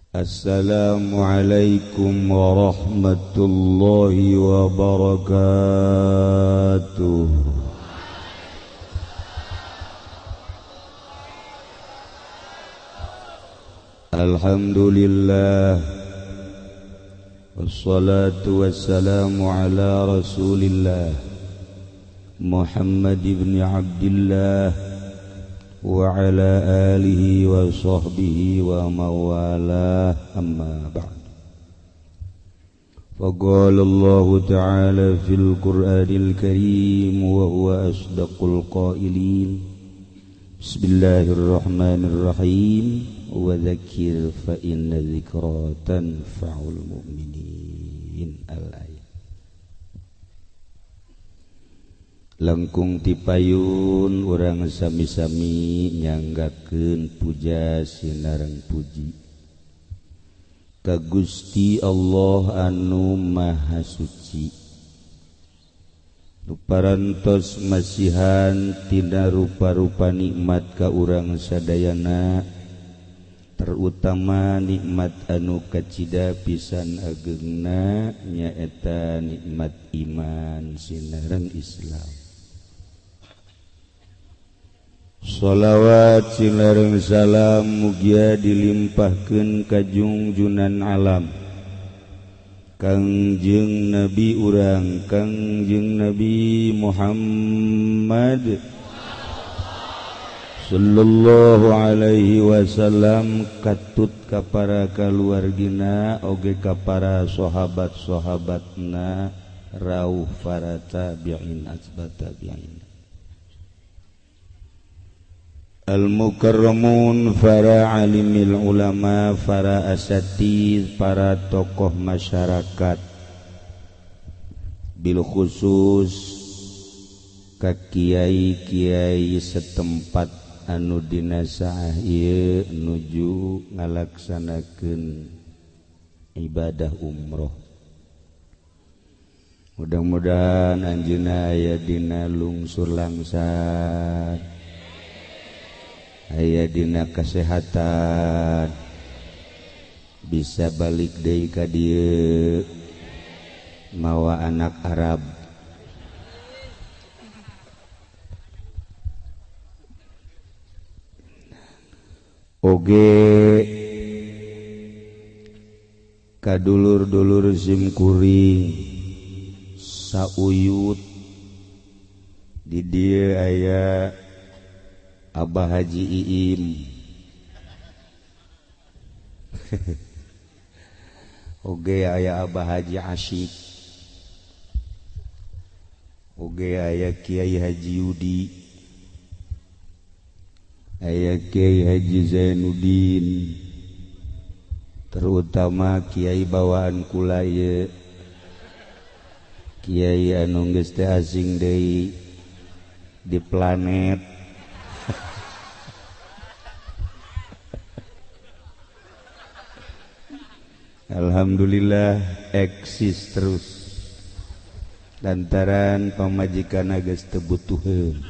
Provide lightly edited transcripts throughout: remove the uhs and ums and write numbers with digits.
Assalamualaikum warahmatullahi wabarakatuh. Alhamdulillah, wassalatu wassalamu ala rasulillah Muhammad ibn Abdillah wa ala alihi wa sahbihi wa mawalah, amma ba'd. Faqala Allahu ta'ala fil Qur'anil Karim wa huwa asdaqul qailin. Bismillahirrahmanirrahim. Wa dzakir fa inna dzikra tanfa'ul mu'minin. Al-ayat. Langkung tipayun urang sami-sami nyanggakeun puja sinareng puji ka Gusti Allah anu Maha Suci, nu parantos masihan tina rupa-rupa nikmat ka urang sadayana, terutama nikmat anu kacida pisan agengna nyaeta nikmat iman sinareng Islam. Sholawat sinareng salam mugia dilimpahkeun ka jungjunan alam Kangjeng Nabi urang, Kangjeng Nabi Muhammad sallallahu alaihi wasallam, katut ka para kaluargina oge ka para sahabat-sahabatna, rauh para tabi'in asbat tabi'in, al-mukarramun, para alimil ulama, para asatidz, para tokoh masyarakat, bil khusus ka kiai-kiai setempat anu dina saah ieu nuju ngalaksanakeun ibadah umroh. Mudah-mudahan anjeunna aya dina lungsur langsar, aya dina kesehatan, bisa balik deui ka dieu mawa anak Arab. Oge kadulur-dulur simkuring sauyut di dieu aya Abah Haji Iim. Oge aya Abah Haji Asyik, oge aya Kiai Haji Yudi, aya Kiai Haji Zainuddin, terutama kiai bawaan kula ieu, kiai anu geus teu asing deui di planet. Alhamdulillah eksis terus lantaran pamajikan geus teu butuheun.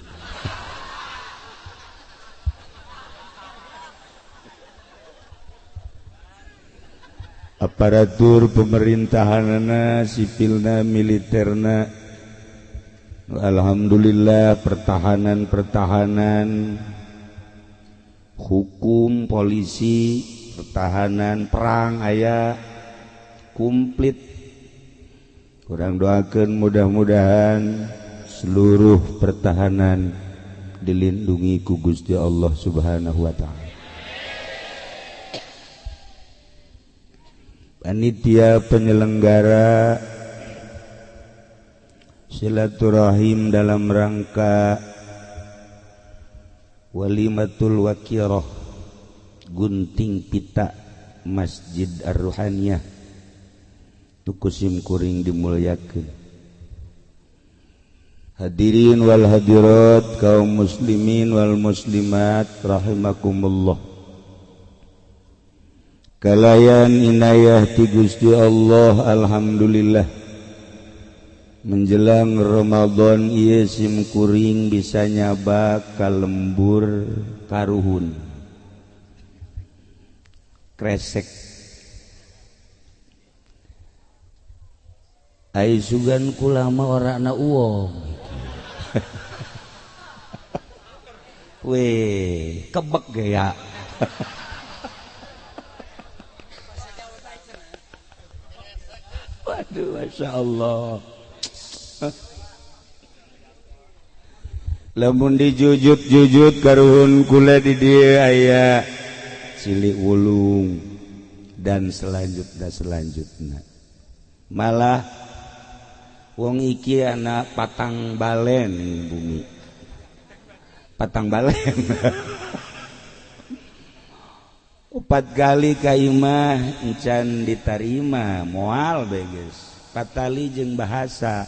Aparatur pemerintahanana, sipilna, militerna, alhamdulillah pertahanan-pertahanan, hukum, polisi, pertahanan, perang aya komplit. Kurang doakan mudah-mudahan seluruh pertahanan dilindungi ku Gusti Allah Subhanahu wa ta'ala. Panitia penyelenggara silaturahim dalam rangka walimatul wakiroh gunting pita Masjid Ar-Ruhaniyah tuku simkuring dimuliakeun. Hadirin wal hadirat, kaum muslimin wal muslimat rahimakumullah. Kalayan inayah ti Gusti Allah, alhamdulillah menjelang Ramadan ieu simkuring bisa nyaba ka lembur karuhun kresek Ai sugan kula mah ora na uwong. Weh, kebek gaya. Waduh, Masya Allah. Lamun dijujut-jujut karuhun kula di dieu aya cilik wulung dan selanjutnya. Malah wong iki anak patang balen bumi. Patang balen. 4 kali ka imah encan ditarima moal beges. Patali jeung bahasa.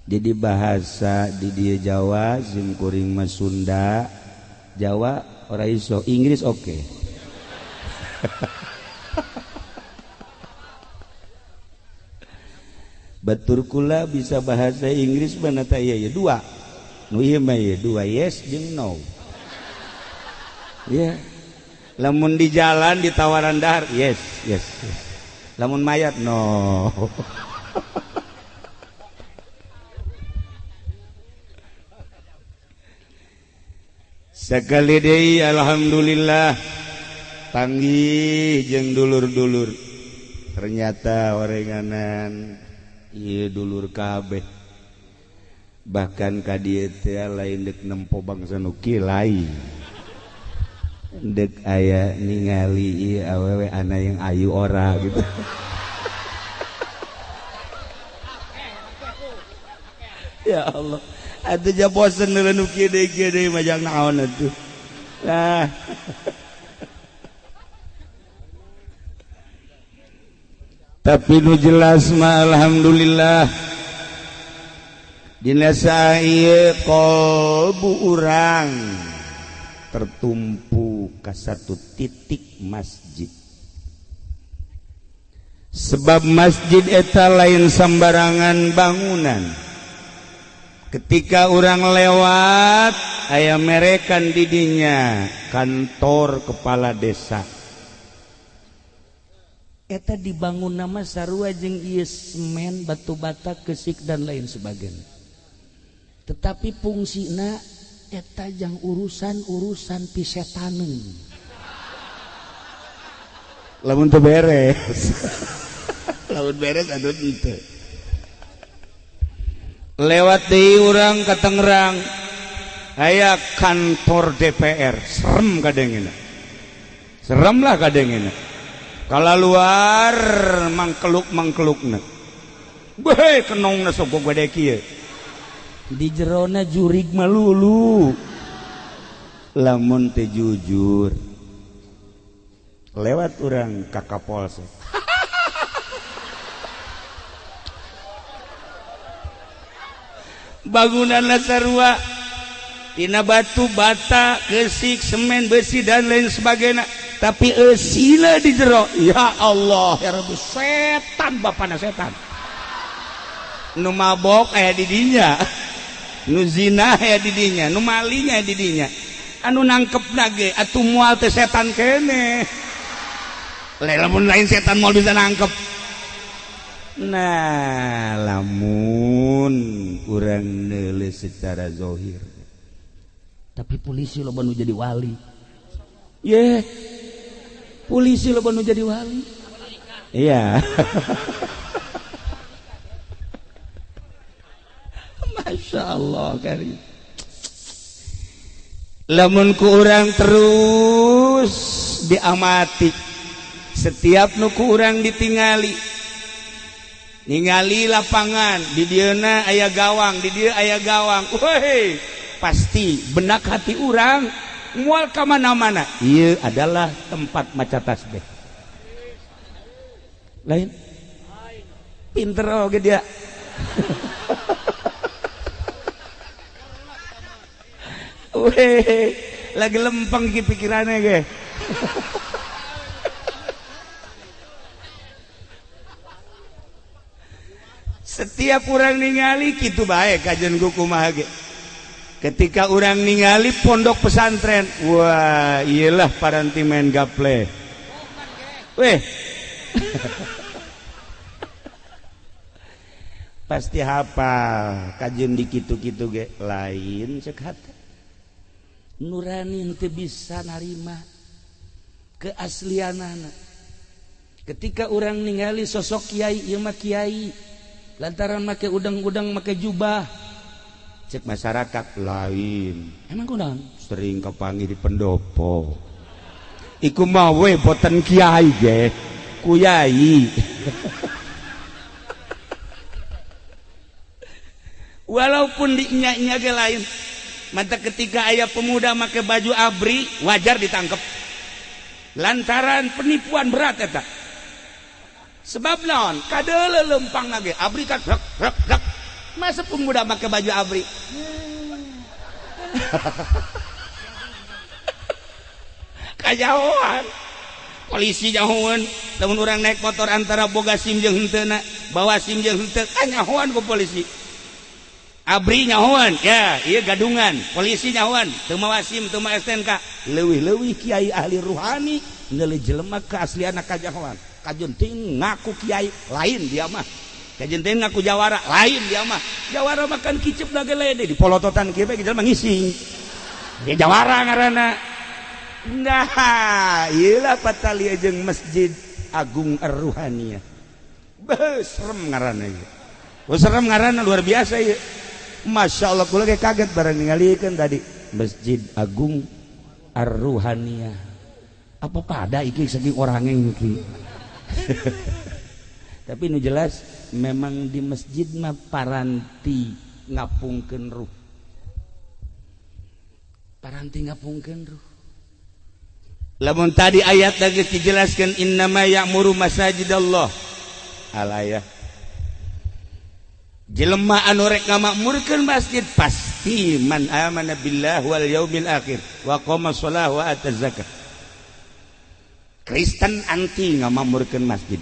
Jadi bahasa di dieu Jawa sim kuring mah Sunda. Jawa ora iso, Inggris oke. Okay. Batur kula bisa bahasa Inggris mana ta ieu dua. Nu ieu mah ieu dua yes jeung no. Ya. Lamun di jalan ditawaran dahar yes yes, yes. Lamun mayat no. Sekali deui alhamdulillah panggih jeung dulur-dulur. Ternyata orenganan ieu dulur kabeh. Bahkan ka dieu teh lain deuk nempo bangsa nu kilai. Dek aya ningali ieu awewe ana yang ayu ora gitu. Ya Allah, atuh ja bosen nu kieu deui kieu deui majang naon atuh. Nah. Tapi nu jelas mah alhamdulillah dina saeu qalbu urang tertumpu ke satu titik masjid. Sebab masjid eta lain sembarangan bangunan. Ketika orang lewat aya merekan didinya kantor kepala desa. Eta dibangun nama sarua jeung ieu semen, batu bata, kesik dan lain sebagainya. Tetapi fungsina eta jang urusan-urusan pisetaneun. Lamun teu beres. Lamun beres aduh henteu. Lewat deui urang ka Tangerang aya kantor DPR, serem kadengena. Serem lah kadengena. Kala luar mangkeluk-mangkelukna. Beuh kenongna sok gede kieu. Di jerona jurig malulu. Lamun teu jujur lewat urang ka Kapolsek. Bangunan sarua tina batu bata, kesik, semen, besi dan lain sebagainya, tapi eusina di jero. Ya Allah, ya Rabbi, setan bapana setan. Nu mabok aya di dinya, nu zina aya di dinya, nu maling aya di dinya. Anu nangkep ge atuh moal teh setan keneh. Lamun lain setan moal bisa nangkep. Nah, lamun urang neuleuh secara zahir. Tapi polisi loba nu jadi wali. Ye. Polisi loba nu jadi wali. Iya. Masya Allah karim. Lamun ku urang terus diamati, setiap nu ku urang ditingali, ningali lapangan di dieuna aya gawang, di dieu aya gawang. Woi, pasti benak hati urang mual ka mana-mana. Ieu adalah tempat maca tasbih. Lain pinter oge dia. Weh, lagi lempeng ki pikirannya ge. Setiap orang ningali kitu bae kajian ku kumaha ge. Ketika orang ningali pondok pesantren, wah, iyalah paranti main gaple. Weh. Pasti hafal kajeun di kitu-kitu ge lain cek hate. Nurani teu bisa narima keaslianana. Ketika orang ningali sosok kiai, ieu mah kiai lantaran make udang-udang, make jubah, cek masyarakat lain. Emang kunaon? Sering kapanggih di pendopo. Iku mah we boten kiai ge, kuyai. Walaupun dinya-nya ge lain. Mata ketika aya pemuda make baju abri, wajar ditangkep. Lantaran penipuan berat eta. Sebab naon? Kadeuleu lempang ge abri kan rek rek rek. Masa pemuda make baju abri? Kajauhan. Polisi jauhan. Lamun urang naik motor antara boga SIM jeung henteuna, bawa SIM jeung henteu, kanyahoan ku polisi. Abri nyahoan, ya, iya gadungan. Polisi nyahoan, teu mawa SIM, teu mawa STNK. Leuwih-leuwih kiai ahli ruhani neuleuh jelema keaslianna kajahoan. Kajeun teuing ngaku kiai, lain dia mah. Kajeun teuing ngaku jawara, lain dia mah. Jawara makan kicep da ge lede di polototan kieu bae jelema ngising. Dia jawara ngaranna. Nah, ieu lah patali jeung Masjid Agung Ar-Ruhaniyah. Beuh, serem ngaranna ieu. Serem ngaranna luar biasa ieu. Masya Allah, kula ge kaget barang ningalikeun tadi Masjid Agung Ar-Ruhaniyah. Apa pada iki saking orangnya iki. Tapi nu jelas memang di masjid mah paranti ngapungkeun ruh. Paranti ngapungkeun ruh. Lamun tadi ayat lagi dijelaskan innama ya'muru masajidallah. Alayah. Jelema anu rek ngamakmurkeun masjid pasti man amana billah wal yaumil akhir wa qama shalah wa ataz zakat. Kristen anti ngamakmurkeun masjid.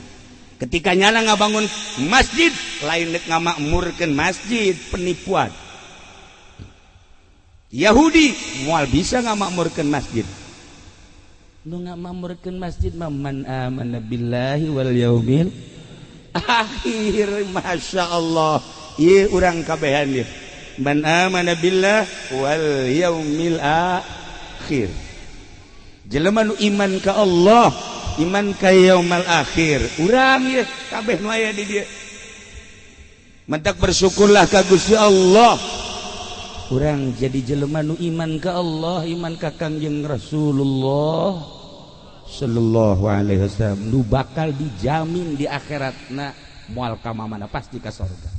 Ketika nyala ngabangun masjid lain rek ngamakmurkeun masjid, penipuan. Yahudi moal bisa ngamakmurkeun masjid. Nu ngamakmurkeun masjid mah man amana billahi wal yaumil akhir. Masya Allah, ieu urang kabehan ieu. Man amana billah wal yaumil akhir. Jelema nu iman ka Allah, iman ka yaumal akhir. Urang ieu kabeh nu aya di dieu. Mentak bersyukurlah ka Gusti Allah. Urang jadi jelema nu iman ka Allah, iman ka Kangjeng Rasulullah sallallahu alaihi wasallam, nu bakal dijamin di akhiratna moal ka mana, pasti ka sorga.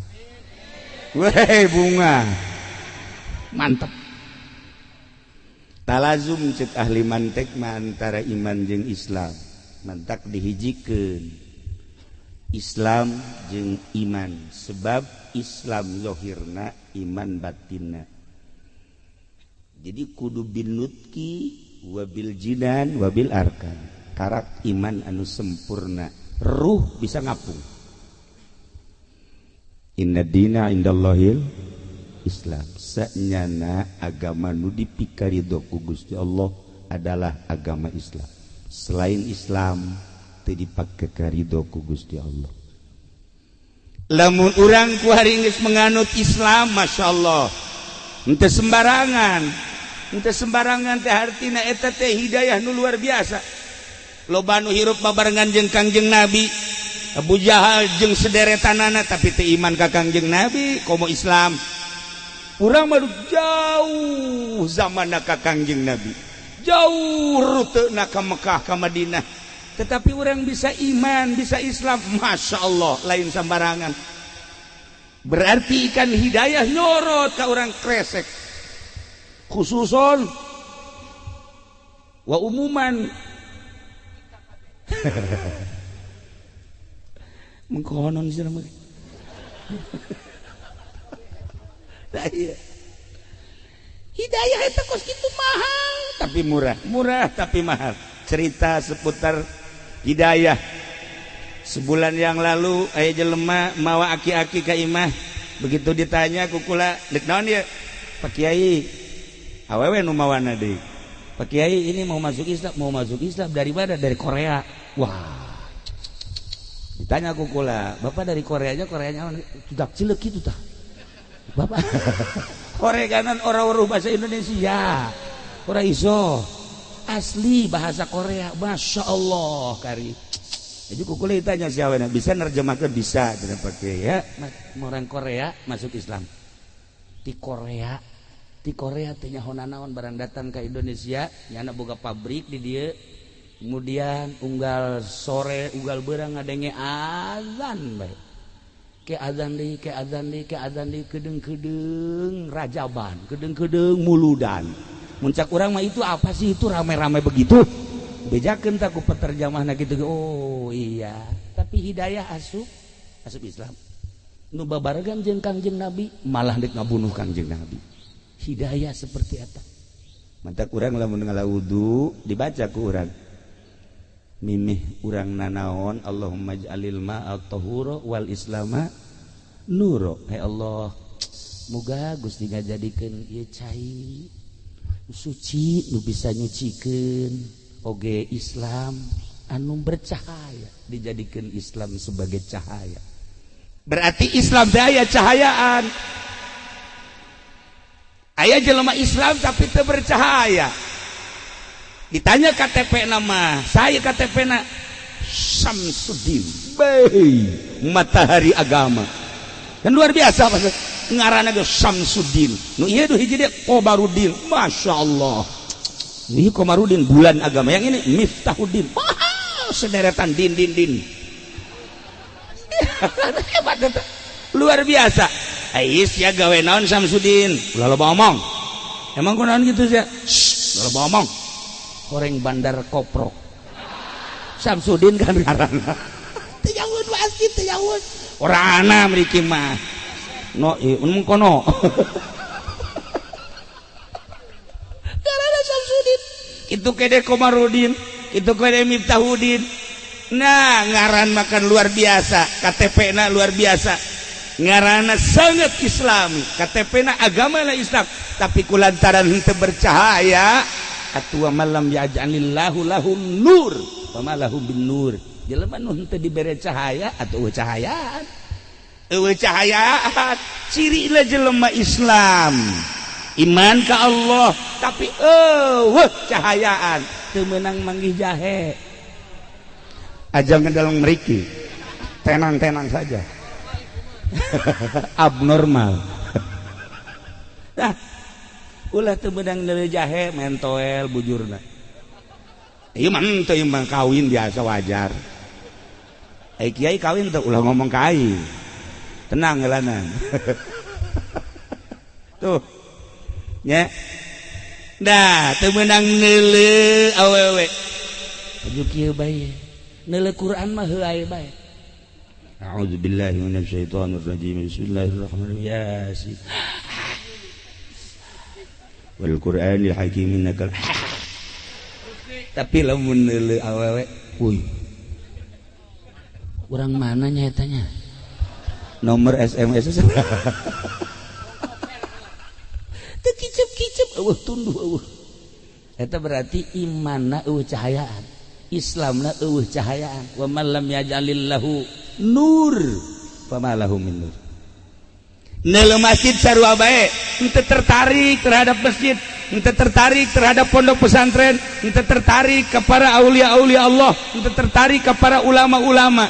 Weh bunga mantep. Talazum cek ahli mantek mah antara iman jeung Islam. Mantak dihijikeun Islam jeung iman, sebab Islam zahirna, iman batinna. Jadi kudu binutki wabil jinan wabil arkan. Karak iman anu sempurna, ruh bisa ngapung. Inna dina indallahil Islam. Sanyana agama nu dipikarido ku Gusti Allah adalah agama Islam. Selain Islam teu dipake karido ku Gusti Allah. Lamun urang ku hari geus menganut Islam, Masya Allah, henteu sembarangan. Henteu sembarangan teh hartina eta teh hidayah nu luar biasa. Loba nu hirup babarengan jeung Kangjeng Nabi, Abu Jahal jeung sederetanana, tapi teu iman ka Kangjeng Nabi komo Islam. Urang mah jauh zamanna ka Kangjeng Nabi, jauh rutena ka Mekah ka Madinah, tetapi orang bisa iman, bisa Islam, Masya Allah, lain sembarangan. Berarti ikan hidayah nyorot ka orang kresek, khususon wa umuman. Mengkonon sih namanya. Hidayah itu kos gitu mahal tapi murah, murah tapi mahal. Cerita seputar hidayah. Sebulan yang lalu aya jelema mawa aki-aki ka imah. Begitu ditanya ku kula, "Dek naon ieu?" "Pak Kiai, awewe nu mawana deui." "Pak Kiai, ini mau masuk Islam, mau masuk Islam dari mana?" "Dari Korea." Wah. Ditanya ku kula, "Bapak dari Koreanya, Koreanya sudah cilik kitu tah." Bapak Koreganan orang-orang bahasa Indonesia. Ora iso. Asli bahasa Korea, Masya Allah kari. Jadi kukula ditanya siapa bisa nerjemahkan bisa tidak pakai ya orang Korea masuk Islam. Di Korea teh nyaho nanaon barang datang ke Indonesia, nyana boga pabrik di dia. Kemudian unggal sore unggal berang ngadenge azan bae. Ke azan deui, ke azan deui, ke azan deui, kedeng-kedeng rajaban, kedeng-kedeng muludan. Muncak urang mah itu apa sih itu rame-rame begitu? Bejakeun tak ku peterjemahna gitu. Oh iya, tapi hidayah asup asup Islam. Nu babaregan jeung Kangjeng Nabi malah dek ngabunuh Kangjeng Nabi. Hidayah seperti eta. Mantak urang lamun ngala wudu dibaca ku urang. Mimih urang nanaon Allahumma ij'alil ma'a tahura wal islama nuro. Hai Allah, muga Gusti ngajadikeun ieu cai suci nu bisa nyucikeun oge Islam anu bercahaya, dijadikan Islam sebagai cahaya. Berarti Islam teh aya cahayaan. Aya jelema Islam tapi teu bercahaya. Ditanya KTP nama, saya KTP na Samsudin. Bei, matahari agama. Kan luar biasa maksud ngaranna ge Samsudin. Nu ieu tuh hiji deui Komarudin. Masya Allah. Ini Komarudin bulan agama, yang ini Miftahudin. Wah, sederetan din din din. Hebat eta. Luar biasa. Ais ya gawe naon Samsudin? Ulah loba omong. Emang kunaon gitu sih? Shh, ulah loba omong. Horeng bandar koprok. Samsudin kan ngaranna. Teu jauh pasti teu jauh. Ora ana mriki mah. No, ieu mun kono. Ngaranna Samsudin. Itu kede Komarudin, itu kede Miftahudin. Nah, ngaran makan luar biasa, KTP na luar biasa. Ngaranna sangat Islami, KTP na agama na Islam, tapi kulantaran henteu bercahaya, atua malam yaj'alillahu lahum nur, fama lahum bin nur. Jelema nu henteu dibere cahaya atau eueuh cahayaan. Eueuh cahayaan, cirina jelema Islam. Iman ka Allah, tapi eueuh cahayaan, teu meunang manggih jahe. Aja dalam meriki tenang-tenang saja. Abnormal. Nah, ulah teu meunang neuleuh jahe mentoel bujurna. Ieu mah henteu, ieu mah kawin biasa wajar. Eh kiai kawin teu ulah ngomong ka aing. Tenang heulanan. Tuh. Nya. Nah, teu meunang neuleuh awewe. Aju kieu bae. Neuleuh Quran mah heuay bae. A'udzubillahi minasyaitonir rajim. Bismillahirrahmanirrahim. Yasin. Wal Qur'anil Hakim innaka. Tapi lamun neuleuh awewe, uy. Urang mana nya eta nya? Nomor SMS teu kicep-kicep eueuh tunduh eueuh. Eta berarti imanna eueuh cahayaan. Islamna eueuh cahayaan. Wa man lam yaj'alillahu nur fama lahu min nur. Neuleuh masjid sarua bae, henteu tertarik terhadap masjid, henteu tertarik terhadap pondok pesantren, henteu tertarik kepada aulia-aulia Allah, henteu tertarik kepada ulama-ulama.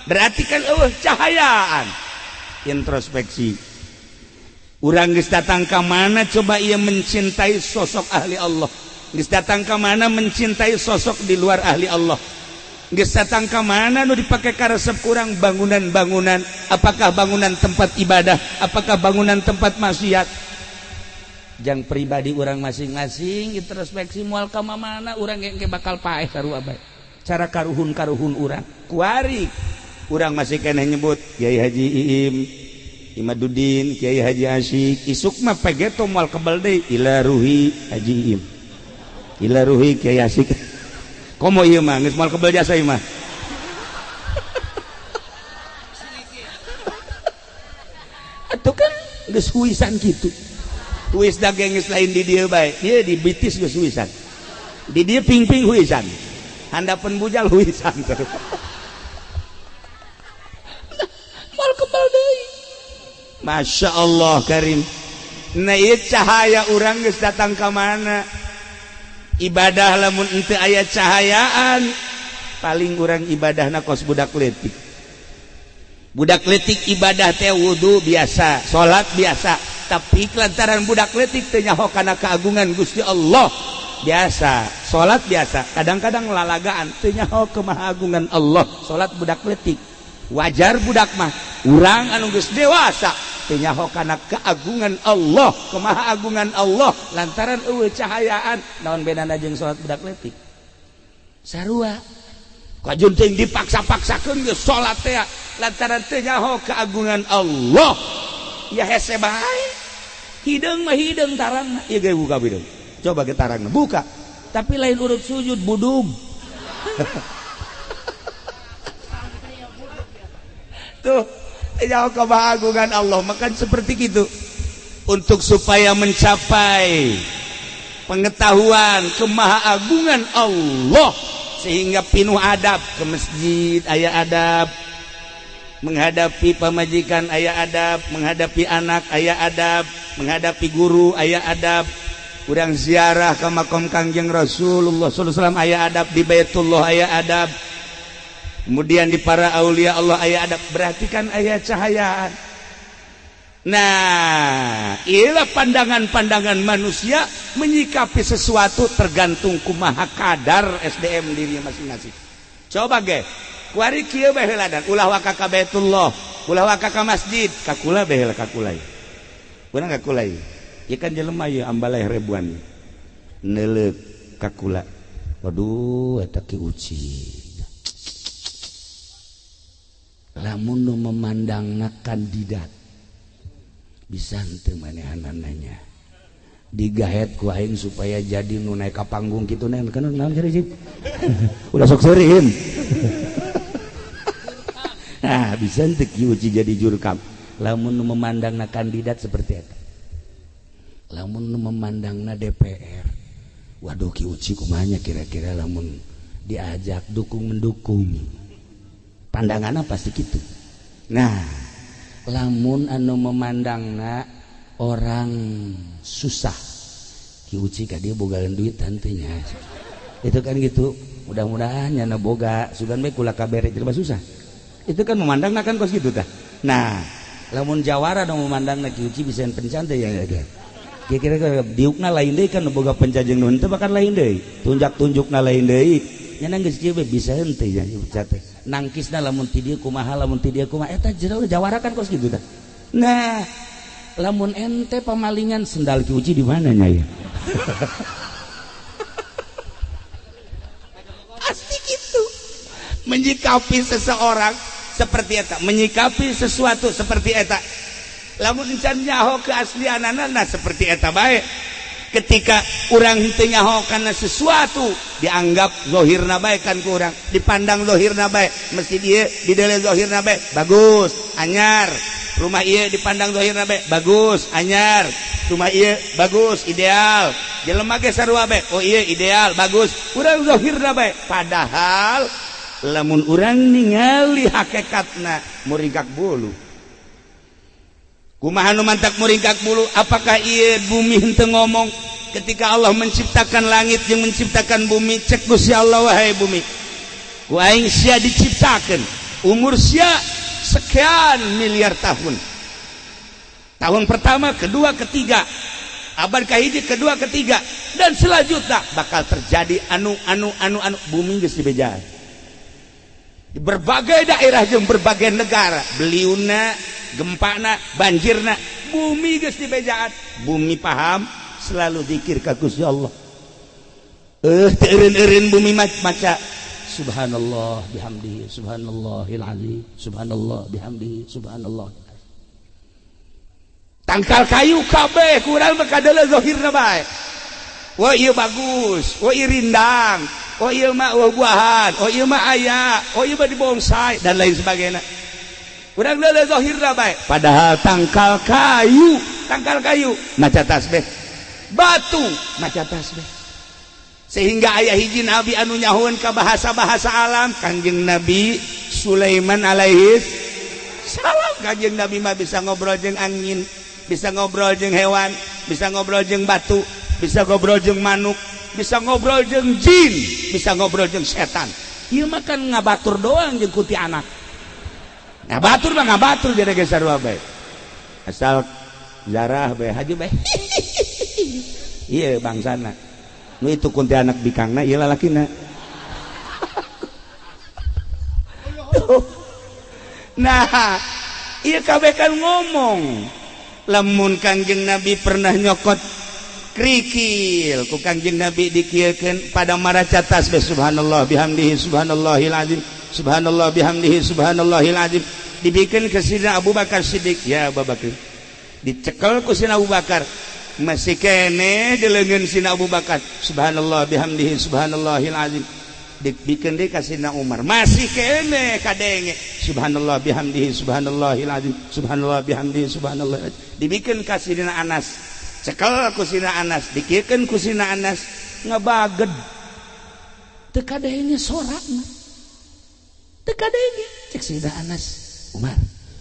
Berarti kan eueuh cahayaan. Introspeksi. Urang geus datang ka mana coba ia mencintai sosok ahli Allah. Geus datang ka mana mencintai sosok di luar ahli Allah. Geus datang ka mana nu dipake karesep kurang bangunan-bangunan, apakah bangunan tempat ibadah, apakah bangunan tempat maksiat. Jang pribadi urang masing-masing introspeksi moal ka mana urang engke bakal paeh sarua bae. Cara karuhun-karuhun urang kuari urang masih keneh nyebut Kiai Haji Iim Imaduddin, Kiai Haji Asyik, isuk mah pegeto moal kebal deui ila ruhi Haji Iim, ila ruhi Kiai Asyik. Komo ieu mah geus moal kebal jasa ieu mah. Atuh kan geus huisan kitu. Huis daging geus lain di dieu bae. Dieu di bitis geus huisan. Di dieu ping-ping huisan. Handapeun bujal huisan terus. Masya Allah karim. Nah ieu cahaya urang geus datang ka mana? Ibadah lamun henteu aya cahayaan paling urang ibadahna kos budak leutik. Budak leutik ibadah teh wudu biasa, salat biasa, tapi lantaran budak leutik teu nyaho kana keagungan Gusti Allah biasa, salat biasa, kadang-kadang lalagaan teu nyaho kemahagungan Allah, salat budak leutik. Wajar budak mah, urang anu geus dewasa teu nyaho kana keagungan Allah, kemahaagungan Allah lantaran eueuh cahayaan, naon bedana jeung salat budak leutik? Sarua. Kajun teuing dipaksa-paksakeun geus salat teh lantaran teu nyaho keagungan Allah. Ya hese bae. Hideung mah hideung tarangna, ieu ge buka hideung. Coba ge tarangna buka. Tapi lain urut sujud budug. Tuh, jauh keagungan Allah, makan seperti gitu. Untuk supaya mencapai pengetahuan kemahaagungan Allah sehingga pinuh adab ke masjid aya adab, menghadapi pamajikan aya adab, menghadapi anak aya adab, menghadapi guru aya adab, urang ziarah ke makom Kangjeng Rasulullah sallallahu alaihi wasallam aya adab, di Baitullah aya adab, kemudian di para aulia Allah aya adab, berarti kan aya cahayaan. Nah, ialah pandangan-pandangan manusia menyikapi sesuatu tergantung kumaha kadar SDM diri masing-masing. Coba ge, kuari kieu bae heula dan ulah waka ka Baitullah, ulah waka ka masjid, ka kula bae heula ka kula. Urang ka kula ieu. Ieu kan jelema ieu ambaleh ribuan. Neuleuk ka kula. Waduh, eta Ki Uci. Lamun nu memandangna kandidat bisa henteu manehanananya digahet ku aing supaya jadi nu naik ka panggung kitu nen kan naon cari sih udah sok seurin. Nah bisa henteu Ki Uci jadi jurkam lamun nu memandangna kandidat seperti eta. Lamun nu memandangna DPR, waduh Ki Uci kumaha kira-kira lamun diajak dukung mendukung, pandanganna pasti gitu. Nah lamun anu memandangna orang susah, Ki Uci ka dia bogaan duit tantunya itu kan gitu, mudah-mudahan nyana boga sugan bae kula kabere jelema susah, itu kan memandangna kan kos gitu tah. Nah lamun jawara nu memandangna Ki Uci bisa pencan teh ya kira-kira diukna lain deui kan boga pencan jeung nu henteu bahkan lain deui, tunjak-tunjukna lain deui, nyana geus kieu bae bisa henteu ya teh nangkisna lamun ti dieu kumaha lamun ti dieu kumaha eta jero jawara kan kos gitu tah. Nah lamun ente pamalingan sendal Ki Uci di mana nya ya? Pasti gitu. Menyikapi seseorang seperti eta, menyikapi sesuatu seperti eta. Lamun encan nyaho keaslianana nah seperti eta bae. Ketika urang henteu nyaho kana sesuatu dianggap zahirna bae kan ku urang, dipandang zahirna bae, mesti ieu didele zahirna bae bagus, anyar. Rumah ieu dipandang zahirna bae bagus, anyar. Rumah ieu bagus, ideal. Jelema ge sarua bae, oh ieu ideal, bagus. Urang zahirna bae, padahal lamun urang ningali hakikatna muringkak bulu. Kumaha nu mantak muringkak bulu? Apakah ieu bumi henteu ngomong ketika Allah menciptakan langit jeung menciptakan bumi? Cek Gusti Allah, wahai bumi, ku aing sia diciptakeun, umur sia sekian miliar tahun. Tahun pertama, kedua, ketiga, abad kahiji, kedua, ketiga, dan selanjutnya bakal terjadi anu anu anu anu bumi geus dibejaan di berbagai daerah jeung berbagai negara, beliuna, gempana, banjirna, bumi geus dibejaan. Bumi paham selalu zikir ka Gusti Allah. Teu eureun-eureun bumi maca subhanallah bihamdihi subhanallahil azim subhanallah bihamdihi subhanallah. Tangkal kayu kabeh kurang mah kadeuleu zahirna bae. Wah ieu bagus, wah ieu rindang, oh ieu mah buah-buahan, oh ieu mah aya, oh ieu mah dibonsai dan lain sebagainya. Urang leuleuh zahirna bae, padahal tangkal kayu maca tasbih, batu maca tasbih. Sehingga aya hiji nabi anu nyahoeun ka bahasa-bahasa alam, Kangjeng Nabi Sulaiman alaihi salam. Kanjeng Nabi mah bisa ngobrol jeung angin, bisa ngobrol jeung hewan, bisa ngobrol jeung batu, bisa ngobrol jeung manuk, bisa ngobrol jeung jin, bisa ngobrol jeung setan. Ieu mah kan ngabatur doang jeung kuntilanak. Ngabatur mah ngabatur jadi ge sarua bae. Asal zarah bae haji bae. Iya bangsana. Nu itu kuntilanak bikangna ieu lalakina. Nah, ieu kabeh kan ngomong. Lamun Kangjeng Nabi pernah nyokot kerikil ku Kangjeng Nabi dikieukeun pada maraca tasbih subhanallah bihamdihi subhanallahil azim subhanallah bihamdihi subhanallahil azim, dibikeun ke Sidina Abu Bakar Siddiq, ya Abu Bakar, dicekel ku Sidina Abu Bakar, masih kene di leungeun Sidina Abu Bakar subhanallah bihamdihi subhanallahil azim, dibikin deui ka Sidina Umar, masih kene kadenge subhanallah bihamdihi subhanallahil azim subhanallah bihamdihi subhanallah, dibikin ka Sidina Anas, cekel ku Sidina Anas, dikiekeun ku Sidina Anas, ngebaged teu kadenge sorakna, teu kadenge. Cek Sidina Anas, Umar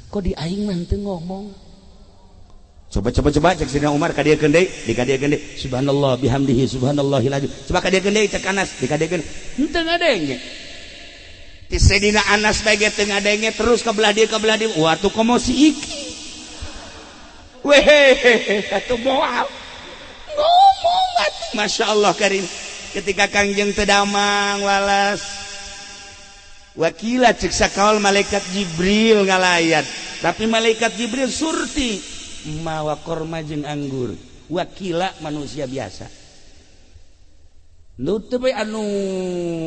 kok di aing mah teu ngomong, coba coba coba cek Sidina Umar kadiekeun deui, dikadiekeun deui subhanallah bihamdihi subhanallahil azim, coba kadiekeun deui cek Anas, dikadiekeun henteu ngadenge. Ti Sidina Anas bae ge teu ngadenge, terus ka belah dieu ka belah dieu, wah tuh komo si iki weh atuh moal ngomong atuh. Masya Allah karim, ketika Kangjeng teu damang walas wakila cek sakaol malaikat Jibril ngalayat, tapi malaikat Jibril surti mawa korma jeung anggur, wakila manusia biasa. Nu teu bae anu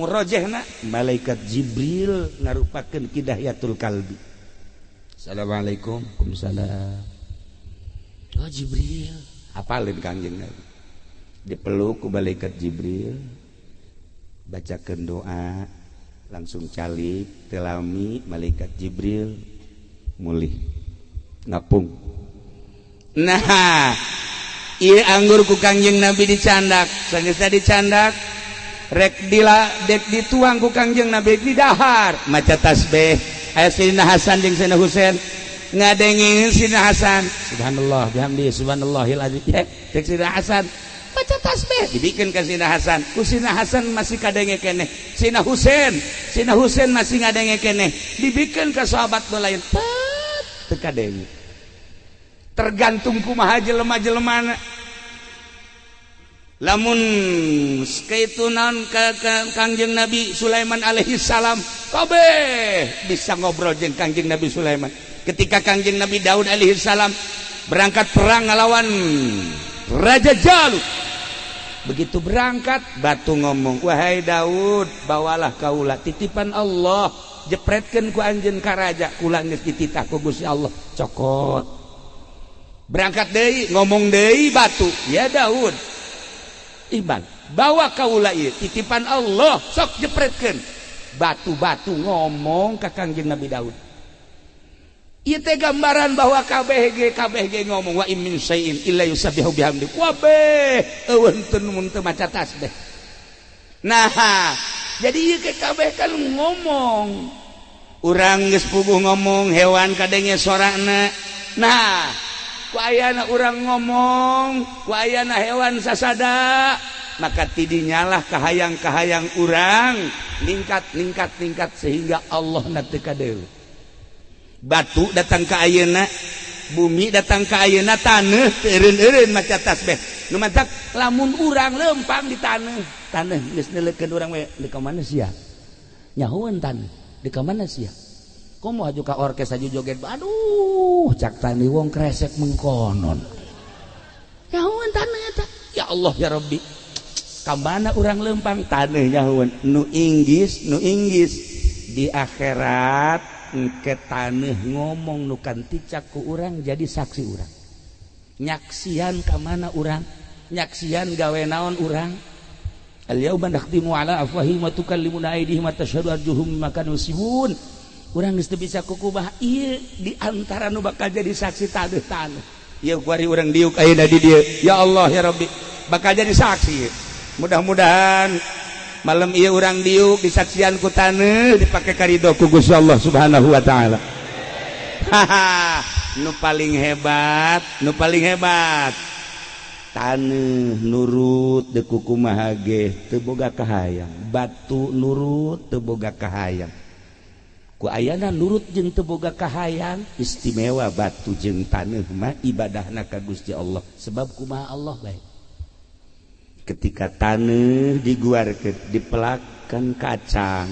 rojehna malaikat Jibril ngarupakeun Kidahiyatul Kalbi. Assalamualaikum. Waalaikumsalam. Oh Jibril, apalin Kangjeng Nabi. Dipeluk ku malaikat Jibril, bacakeun doa, langsung calik telami malaikat Jibril mulih ngapung. Nah, ieu anggur ku Kangjeng Nabi dicandak, sageusna dicandak, rek dila dek dituang ku Kangjeng Nabi didahar, maca tasbih. Aya Sidina Hasan jeung Sidina Husain ngadengin Sidina Hasan, subhanallah bihamdi subhanallahil azim. Ya, cek Sidina Hasan baca tasbih, dibikeun ka Sidina Hasan, ku Sidina Hasan masih kadenge keneh. Sidina Husain, Sidina Husain masih ngadenge keneh, dibikeun ka sahabat nu lain, teu kadenge. Tergantung kumaha jelema-jelemana. Lamun kaitu naon ka Kangjeng Nabi Sulaiman alaihi salam, kabeh bisa ngobrol jeung Kangjeng Nabi Sulaiman. Ketika Kangjeng Nabi Daud alaihi salam berangkat perang ngelawan Raja Jalut, begitu berangkat batu ngomong, wahai Daud, bawalah kaula titipan Allah, jepretkeun ku anjeun ka raja, kula geus dititah ku Gusti Allah, cokot. Berangkat deui ngomong deui batu, ya Daud, iman, bawa kaula ieu titipan Allah, sok jepretkeun. Batu-batu ngomong ka Kangjeng Nabi Daud. Ieu teh gambaran bahwa KBG KBG ngomong wa in min syai'in illa yusabbihu bihamdi. Kabeh eueuh teu mun teu maca tasbih. Nah, jadi ieu ke kabeh kan ngomong. Urang geus puguh ngomong, hewan kadenge sorana. Nah, ku ayana urang ngomong, ku ayana hewan sasada, maka tidinyalah kahayang-kahayang urang ningkat ningkat ningkat sehingga Allah na teu kadeuleu. Batu datang ke ayeuna, bumi datang ke ayeuna, taneuh teu eureun-eureun maca tasbih. Nu matak lamun urang lempang di taneuh, taneuh geus neuleukeun urang we, di ka mana sia? Nyahoeun taneuh, di ka mana sia? Komo haju ka orkes haju joget, aduh cak tani wong kresek mengkonon. Nyahoeun taneuh eta. Ya Allah ya Rabbi. Ka mana urang lempang taneuh nyahoeun, nu inggis, nu inggis di akhirat engke taneuh ngomong nu kanticak ku urang jadi saksi urang. Nyaksian ka mana urang? Nyaksian gawe naon urang? Al yauma nakhtimu ala afwahihim wa tukallimuna aydihim wa tashhadu arjuluhum bima kanu yaksibun. Urang geus teu bisa kukubah ieu di antara nu bakal jadi saksi taneuh-taneuh. Ieu kuari urang diuk ayeuna di dieu. Ya Allah ya Rabbi, bakal jadi saksi ieu. Mudah-mudahan malam ieu urang diuk disaksian ku taneuh dipake karido ku Gusti Allah Subhanahu wa taala. Haha, nu paling hebat, nu paling hebat taneuh nurut deuk kumaha ge teu boga kahayang, batu nurut teu boga kahayang. Ku ayana nurut jeung teu boga kahayang, istimewa batu jeung taneuh mah ibadahna ka Gusti Allah. Sebab kumaha Allah bae. Ketika taneuh diguarkeun, dipelakan kacang,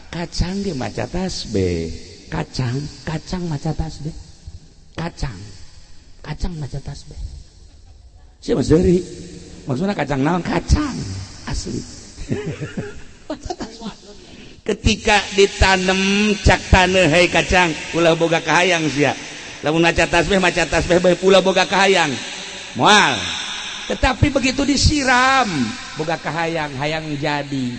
kacang ge maca tasbih, kacang, kacang maca tasbih, kacang, kacang maca tasbih. Siapa seri? Maksudnya kacang naon? Kacang asli. Ketika ditanam cak taneuh, hei kacang, ulah boga kahayang sia. Lamun maca tasbih bae ulah boga kahayang. Moal. Tetapi begitu disiram boga kahayang, hayang jadi.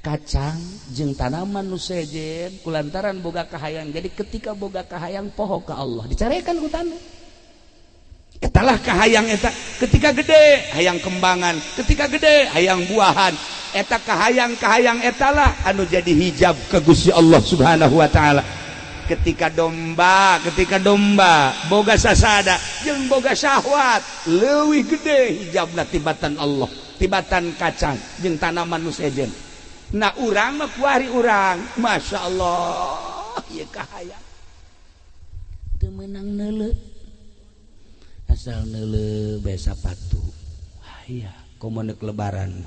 Kacang jeung tanaman nu sejen kulantaran boga kahayang. Jadi ketika boga kahayang poho ka Allah, dicarekan ku taneuh. Etalah kahayang eta ketika gede hayang kembangan, ketika gede hayang buahan. Eta kahayang-kahayang etalah anu jadi hijab ke Gusti Allah Subhanahu wa taala. Ketika domba boga sasada jeung boga syahwat, leuwih gede hijabna tibatan Allah, tibatan kacang jeung tanaman nu sejen. Nah, urang mah kuari urang, Masya Allah, ieu kahayang teu meunang neuleu, asal neuleu bae sapatu aya komo neuk lebaran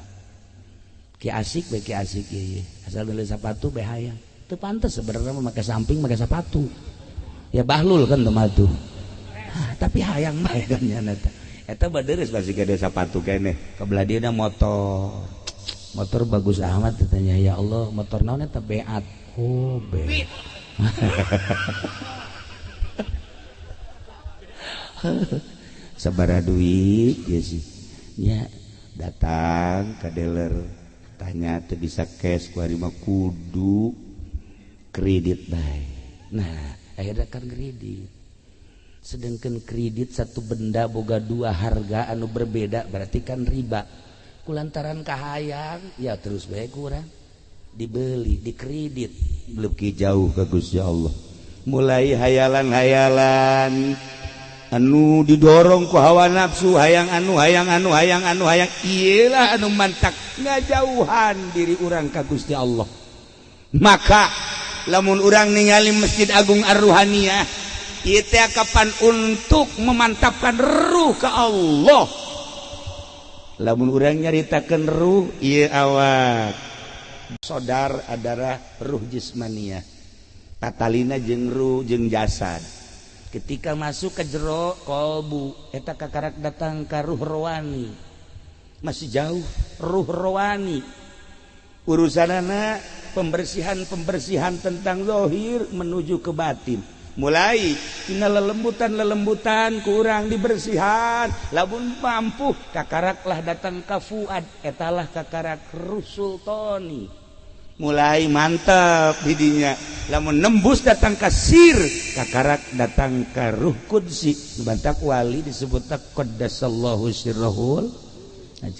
ki asik bae, ki asik ieu, asal neuleu sapatu bae hayang. Teu pantes sebenarnya mah make samping, make sepatu ya, bahlul kan teu tuh. Ah, tapi hayang bae kan nya eta. Eta baderes pasti gede sapatu keneh kebelah dia motor, motor bagus amat katanya. Ya Allah, motor naon eta? Beat. Oh, beat. Sabaraha duit ya sih nya? Datang ke dealer, tanya, teu bisa cash, ku mah kudu kredit bae. Nah, akhirnya kan kredit. Sedangkan kredit satu benda boga dua harga anu berbeda, berarti kan riba. Kulantaran kahayang ya terus bae kurang dibeli, dikredit, lebih jauh ke Gusti Allah. Mulai hayalan-hayalan anu didorong ku hawa nafsu, hayang anu, hayang anu, hayang anu, hayang iyalah anu mantak ngajauhan diri urang ka Gusti Allah. Maka lamun urang ningali Masjid Agung Ar-Ruhaniyah ieu teh kapan untuk memantapkan ruh ke Allah. Lamun urang nyaritakeun ruh ieu awak sodar adalah ruh jismaniyah, tatalina jeung ruh jeung jasad. Ketika masuk ke jero kolbu eta kakarak datang ka ruh rohani, masih jauh ruh rohani. Urusanana pembersihan-pembersihan tentang zahir menuju ke batin. Mulai tina lelembutan-lelembutan kurang dibersihan, lamun mampu kakaraklah datang ka fuad, etalah kakarak ruh sultani, mulai mantap didinya. Lamun nembus datang ka sir, kakarak datang ka ruh qudsi. Bantak wali disebut qaddasallahu sirrahul,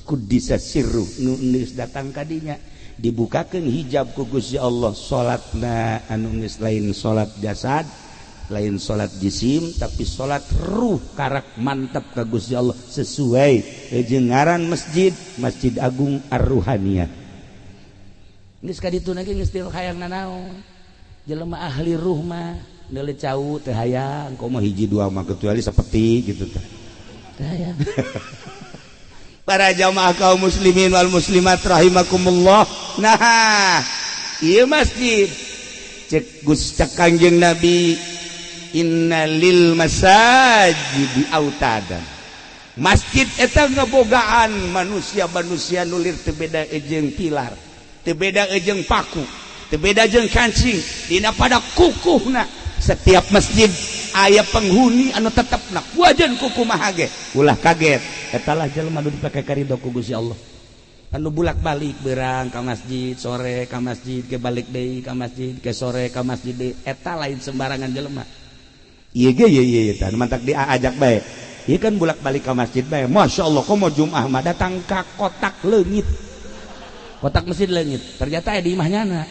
kuddisa sirru, nu geus datang kadinya dibukakeun hijab ku Gusti Allah. Salatna anu geus lain salat jasad, lain salat jisim, tapi salat ruh, karak mantap ka Gusti Allah sesuai jeung ngaran masjid, Masjid Agung Ar-Ruhaniyah. Geus ka ditu ge geus teu hayang nanaon. Jelema ahli ruh mah neuleu cau teu hayang, komo hiji dua mah, kecuali seperti gitu teh teu hayang. Para jamaah kaum muslimin wal muslimat rahimakumullah, nah, ieu masjid cek Gus, cek Kangjeng Nabi, innalil masajidi autadan. Masjid eta ngebogaan manusia-manusia nulir teu beda jeung pilar, teu beda jeung paku, teu beda jeung kancing dina pada kukuhna. Setiap masjid aya penghuni anu tetepna wajan kukumaha ge ulah kaget. Etalah jelema anu dipake karidho ku Gusti Allah, anu bulak-balik berang ka masjid, sore ka masjid, ke balik deui ka masjid, ke sore ka masjid deui. Eta lain sembarangan jelema. Ieu ge ieu ieu tah mantak diajak bae. Ieu kan bulak-balik ka masjid bae. Masya Allah, komo Jumat mah datang ka kotak leungit, kotak masjid leungit, ternyata aya di imah nyana.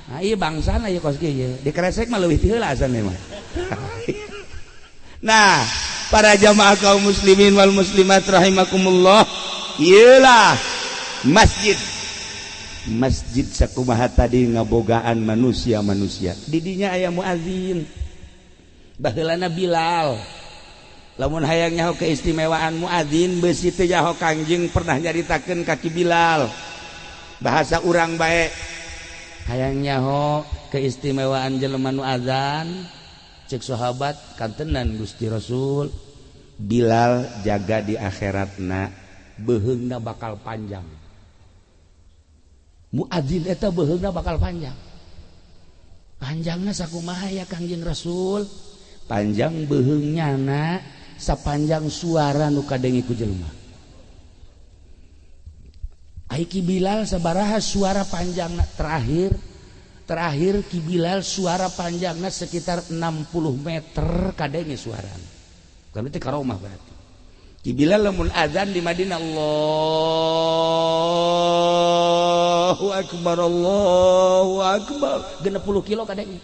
Nah, ieu bangsana ieu kos kieu dikeresek mah leuwih ti heula asana mah. Nah, para jamaah kaum muslimin wal muslimat rahimakumullah, iyalah masjid. Masjid sakumaha tadi ngabogaan manusia-manusia. Didinya aya muazin. Baheulana Bilal. Lamun hayang nyaho keistimewaan muazin beusi teu nyaho Kangjeng pernah nyaritakeun ka Ki Bilal. Bahasa urang bae. Hayang nyaho keistimewaan jelema nu azan, cek sahabat kantenan Gusti Rasul. Bilal jaga di akhiratna beuheungna bakal panjang. Muadzin eta beuheungna bakal panjang. Panjangna sakumaha ya Kangjeng Rasul? Panjang beuheungnya na sapanjang suara nu kadenge ku jelema. Ai Ki Bilal sabaraha suara panjangna terakhir? Terakhir Ki Bilal suara panjangna sekitar 60 meter kadenge suarana. Kan itu karomah berarti. Ki Bilal lamun azan di Madinah, Allahu Akbar, Allahu Akbar, 60 kilo kadenge.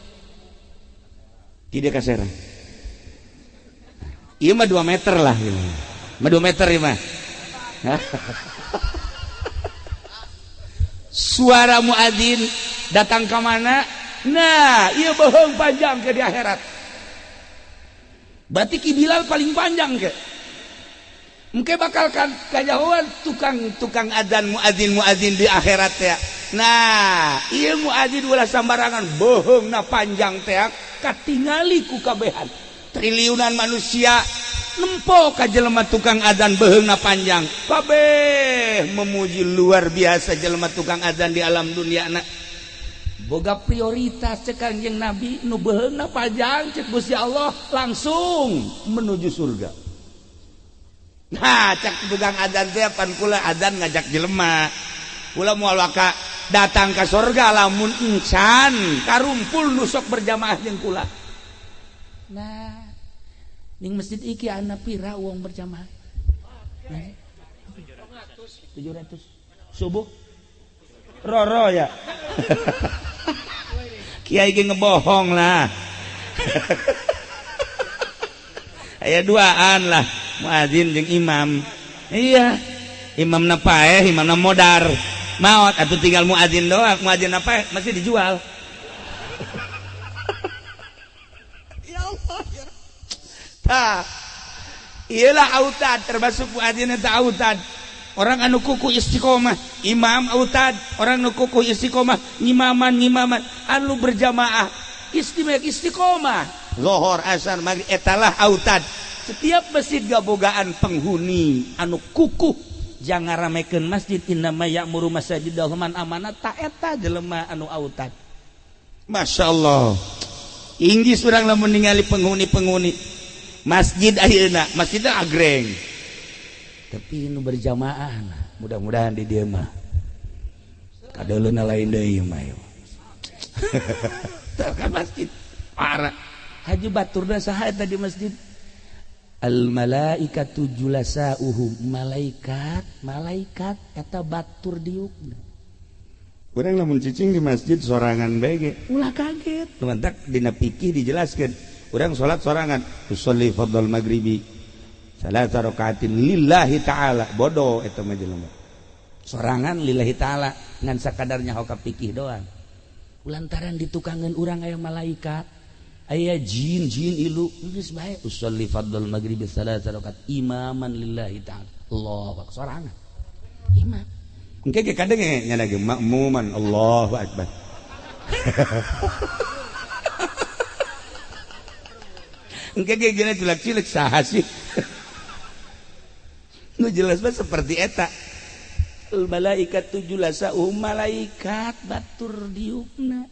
Tidak kasera. Ieu mah 2 meter lah ieu mah. 2 meter ieu mah. Suara muadzin datang ke mana? Nah, ieu bohong panjang ke di akhirat. Berarti Ki Bilal paling panjang ke. Mungkin bakal kan kajauhan tukang-tukang adzan muadzin di akhirat ya. Nah, ieu muadzin ulah sambarangan bohongna panjang teh katingali ku kabehan. Triliunan manusia nempo ka jelema tukang adzan beuheungna panjang. Kabeh memuji luar biasa jelema tukang adzan di alam dunia na. Boga prioritas cek Kangjeng Nabi nu beuheungna panjang cek Gusti Allah langsung menuju surga. Nah, cek tukang adzan teh pan kula adzan ngajak jelema. Kula moal waka datang ka surga lamun encan karumpul nu sok berjamaah jeung kula. Nah, ning masjid iki ana pira wong berjamaah? 700. Subuh roro ya. Kiai ge ngebohong lah. Aya duaan lah, muadzin jeung imam. Iya, imamna paeh, imamna modar. Maot atuh tinggal muadzin doang, muadzin paeh masih dijual. Ya Allah ya. Tah. Iyalah autad termasuk muadzin eta autad. Orang anu kuku istiqomah, imam autad, orang anu kuku istiqomah, ngimaman anu berjamaah, istimewa istiqomah. Zohor, asar, maghrib etalah autad. Setiap masjid gabogaan penghuni anu kukuh jangan ramekeun masjid innama ya'muru masajidallah man amana ta eta jelema anu autad. Masya Allah. Inggris urang lamun ningali penghuni-penghuni masjid ayeuna, masjidna agreng. Tapi nu berjamaah nah, mudah-mudahan di dieu mah kadeuleuna lain deui mah ieu. Tah kan masjid parah. Haji baturna saha eta di masjid? Al malaikatu julasauhum, malaikat, malaikat eta batur diukna. Urang lamun cicing di masjid sorangan bae ge, ulah kaget. Mantak dina fikih dijelaskeun, urang salat sorangan, usolli fardhal maghribi salasa rakaatin lillahi ta'ala, bodoh eta mah jelema. Sorangan lillahi ta'ala ngan sakadarnya hoka fikih doang. Lantaran ditukangeun urang aya malaikat, aya jin jin ilu geus bae usolli fardhal maghribi salasa rakaat imaman lillahi ta'ala. Allahu akbar sorangan. Imam. Engke ge kadenge nya lagi makmuman Allahu akbar. Engke ge geuna cilak-cilik saha sih? Nu jelas mah seperti eta. Al malaikatu julasa'uhum, malaikat batur diukna.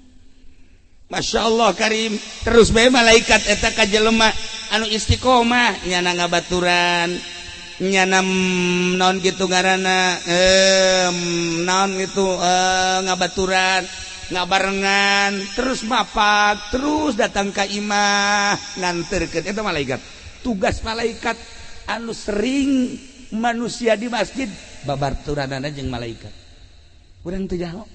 Masya Allah karim. Terus bae malaikat eta ka jelema anu istiqomah nyana ngabaturan, nyana naon gitu ngaranna, naon gitu ngabaturan, ngabarengan, terus mapak, terus datang ka imah nganterkeun eta malaikat. Tugas malaikat anu sering manusia di masjid babaturanana jeung malaikat. Urang teu jaho.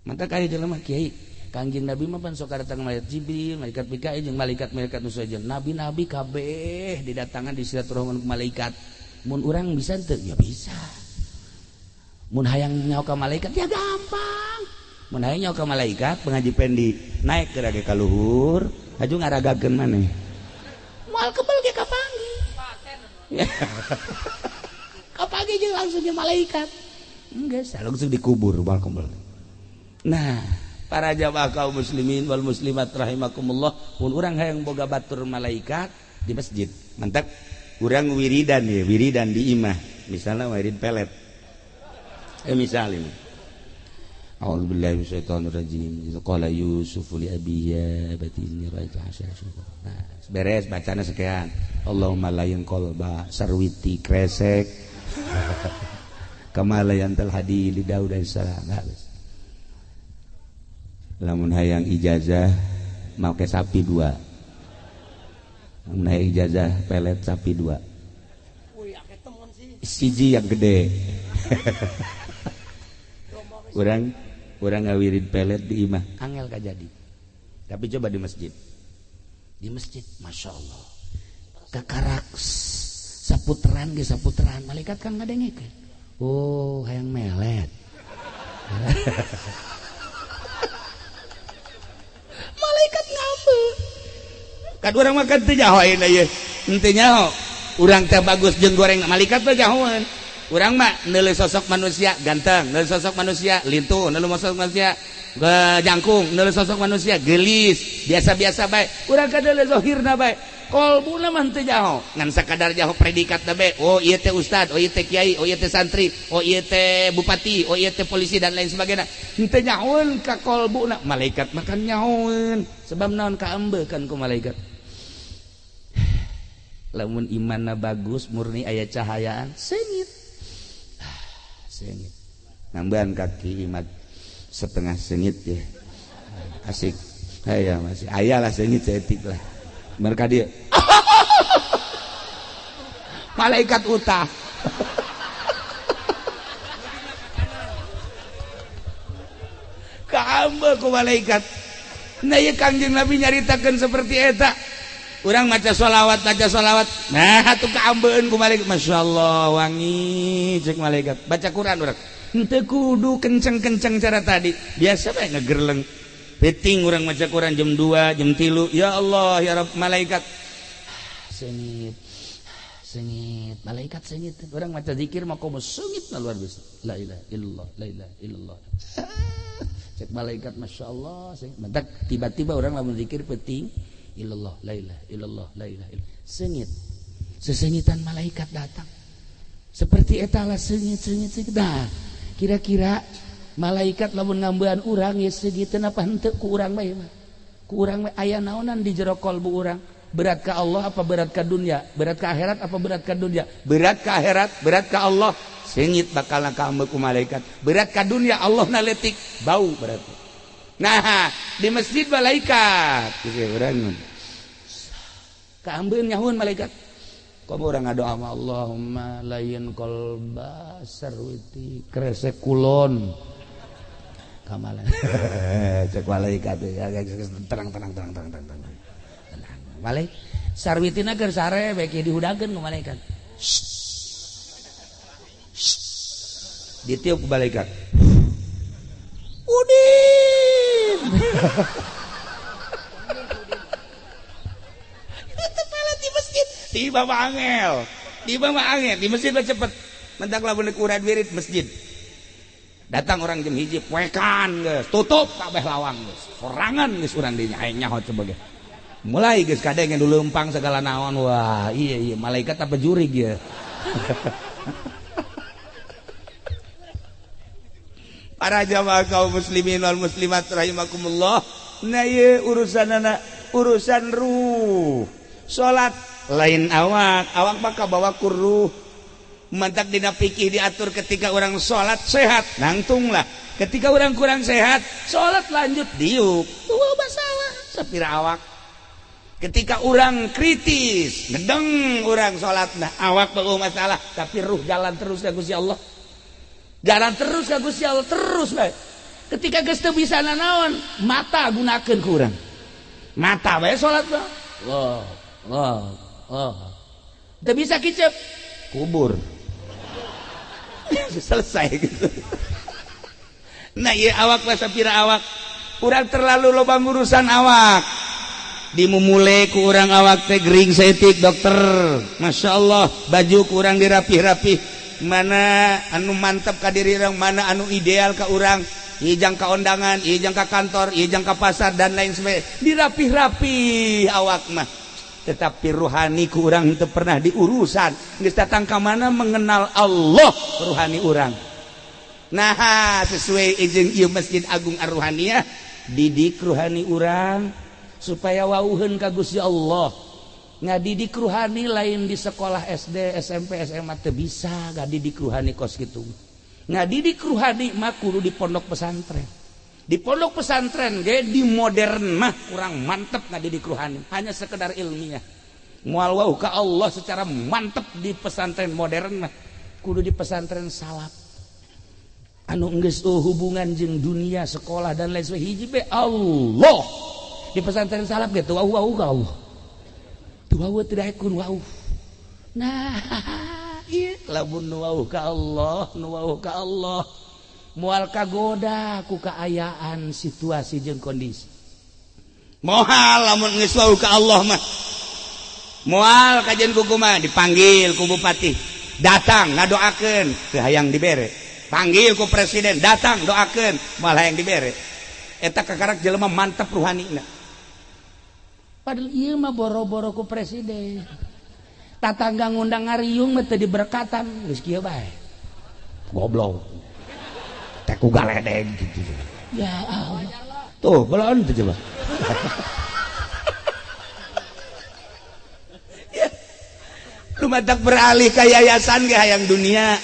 Mantap kaya jelema kiai. Kangjeng Nabi mah pan sok datang malaikat Jibril, malaikat Mikail jeung malaikat-malaikat nu sejen. Nabi-nabi kabeh didatangan di silaturahman ku malaikat. Mun urang bisa teu? Ya bisa. Mun hayang nyaho ka malaikat ya gampang. Mun hayang nyaho ka malaikat pengaji pendi naik ke rage ka luhur, haju ngaragakeun maneh. Moal kebel ge kapanggih. Kapanggih jeung langsung jeung malaikat. Enggak, langsung dikubur moal kebel. Nah, para jamaah kaum muslimin wal muslimat rahimakumullah, mun urang hayang boga batur malaikat di masjid. Mantap. Urang wiridan ya, wiridan di imah. Misalnya wirid pelet. Misalnya A'udzubillahi minasyaitonirrajim. Qala Yusuf li abihi ya abati inni ra'aitu asyara. Nah, beres bacana sekian. Allahumma layin qalba sarwiti kresek. Kama layantal hadi li Daud alaihissalam. Lamun hayang ijazah make sapi 2. Lamun hayang ijazah pelet sapi 2. Siji yang gede. Urang ngawirid pelet di imah angel kajadi. Tapi coba di masjid. Di masjid Masya Allah. Kakarak saputeran ge saputeran malaikat kan ngadengekeun. Oh, hayang melet. Malaikat ngambek. Kan urang mah kan teu nyaho ayeuna ieu. Henteu nyaho. Urang teh bagus jeung goreng malaikat teh nyahoeun. Urang mah neuleuh sosok manusia ganteng, neuleuh sosok manusia lintuh, neuleuh sosok manusia jangkung, neuleuh sosok manusia geulis, biasa-biasa bae. Urang kadeuleuh zahirna bae. Kolbuna mah teu nyaho, ngan sakadar nyaho predikatna bae. Oh ieu teh ustad, oh ieu teh kiai, oh ieu teh santri, oh ieu teh bupati, oh ieu teh polisi dan lain sebagainya. Henteu nyahoeun ka kolbuna. Malaikat mah kan nyahoeun. Sebab naon kaembe kan ku malaikat. Lamun imanna bagus, murni aya cahayaan, seungit. Sengit. Nambahan kaki imat setengah sengit ya. Asik. Aya masih aya lah sengit seetik lah. Mereka dia. Malaikat utah. Kaambe ku malaikat. Nah ieu Kangjeng Nabi nyaritakeun seperti eta. Urang maca sholawat. Nah, atuh kaambeun ku malaikat. Masyaallah, wangi cek malaikat. Baca Quran urang. Henteu kudu kenceng-kenceng cara tadi. Biasa bae ngegerleng. Peting urang maca Quran jam 2, jam 3. Ya Allah, ya Rabb, malaikat. Sengit. Sengit, malaikat sengit. Urang maca zikir mah komo sengit luar biasa. La ilaha illallah, la ilaha illallah. Cek malaikat masyaallah, sengit. Mentak tiba-tiba urang lamun zikir peting illallah, la ilaha illallah, la ilaha illallah. Sengit. Sesengitan malaikat datang. Seperti etalah sengit, sengit, sengit. Nah, kira-kira malaikat lamun ngambean urang ya segiteun apa henteu ku urang bae mah. Ku urang bae aya naonan di jero kolbu urang. Berat ka Allah apa berat ka dunia? Berat ka akhirat apa berat ka dunia? Berat ka akhirat, berat ka Allah. Sengit bakal kaambe ku malaikat. Berat ka dunia Allah na leutik, bau berarti. Nah, di masjid malaikat. Geus urang. Kaambeun nyahueun malaikat. Komo urang ngadoa ma Allahumma layin qalba sarwiti kresek kulon. Kamalan. Cek malaikat tenang tenang tenang tenang tenang. Tenang. Malaikat sarwitina keur sare bae dihudangkeun ku malaikat. Ditiup ku malaikat. Udin. Itu pelet di masjid. Tiba mah angel. Tiba mah angel di masjid mah cepet. Mentak lamun ukuran wirid masjid. Datang orang jam 1 poekan geus, tutup kabeh lawang geus. Sorangan geus urang dinya aing nyaho coba ge. Mulai geus kadenge nu leumpang segala naon. Wah, iya iya malaikat apa jurig ya. Para jamaah kaum muslimin wal muslimat rahimakumullah. Nah ieu urusanana urusan ruh. Salat lain awak, awak mah kabawa ku ruh. Mantak dina fikih diatur ketika orang salat sehat, nangtunglah. Ketika orang kurang sehat, salat lanjut diuk. Dua masalah sapira awak. Ketika orang kritis, ngedeng orang salatna, awak beuh masalah, tapi ruh jalan terus ka Gusti Allah. Jalan terus ka Gusti Allah terus bae. Ketika geus teu bisa nanaon, mata gunakeun ku urang. Mata bae salat mah. Allah, Allah, Allah. Teu bisa kicep, kubur. Selesai gitu. Nah, ieu awak mah sapira awak. Urang terlalu loba ngurusan awak. Dimumule ku urang awak teh gering saeutik dokter. Masya Allah, baju ku urang dirapih-rapih. Mana anu mantep ka diri urang, mana anu ideal ka urang. Ieu jang ka ondangan, ieu jang ka kantor, ieu jang ka pasar dan lain sebagainya. Dirapih-rapih awak mah. Tetapi ruhani ku urang teu pernah diurusan. Geus datang ka mana mengenal Allah ruhani urang. Nah, sesuai izin ieu Masjid Agung Ar-Ruhaniyah, didik ruhani urang supaya wauheun ka Gusti Allah. Ngadidik ruhani lain di sekolah SD, SMP, SMA teu bisa ngadidik ruhani kos kitu. Ngadidik ruhani mah kudu di pondok pesantren. Di pondok pesantren ge di modern mah kurang mantep ngadidik ruhani, hanya sekedar ilmiah. Moal wau ka Allah secara mantep di pesantren modern mah, kudu di pesantren salaf. Anu geus hubungan jeung dunia sekolah dan lain sebagainya hiji be Allah. Di pesantren salaf ge teu wau ka Allah. Teu wau teu daekun wau. Nah, ieu lamun nu wau ka Allah, nu wau ka Allah. Moal kagoda ku kaayaan situasi jeung kondisi. Moal lamun geus wau ka Allah mah. Moal kajian ku kumaha dipanggil ku bupati, datang ngadoakeun teu hayang dibere. Panggil ku presiden, datang doakeun, moal hayang dibere. Eta kakarak jelema mantep ruhanina. Padahal ieu mah boro-boro ku presiden. Tatangga ngundang ngariung mah teu diberkatan, geus kieu bae. Goblok. Teh ku galedeg gitu. Ya Allah. Tuh, belon teu coba. Ya. Lu matak beralih ka yayasan ge hayang dunia.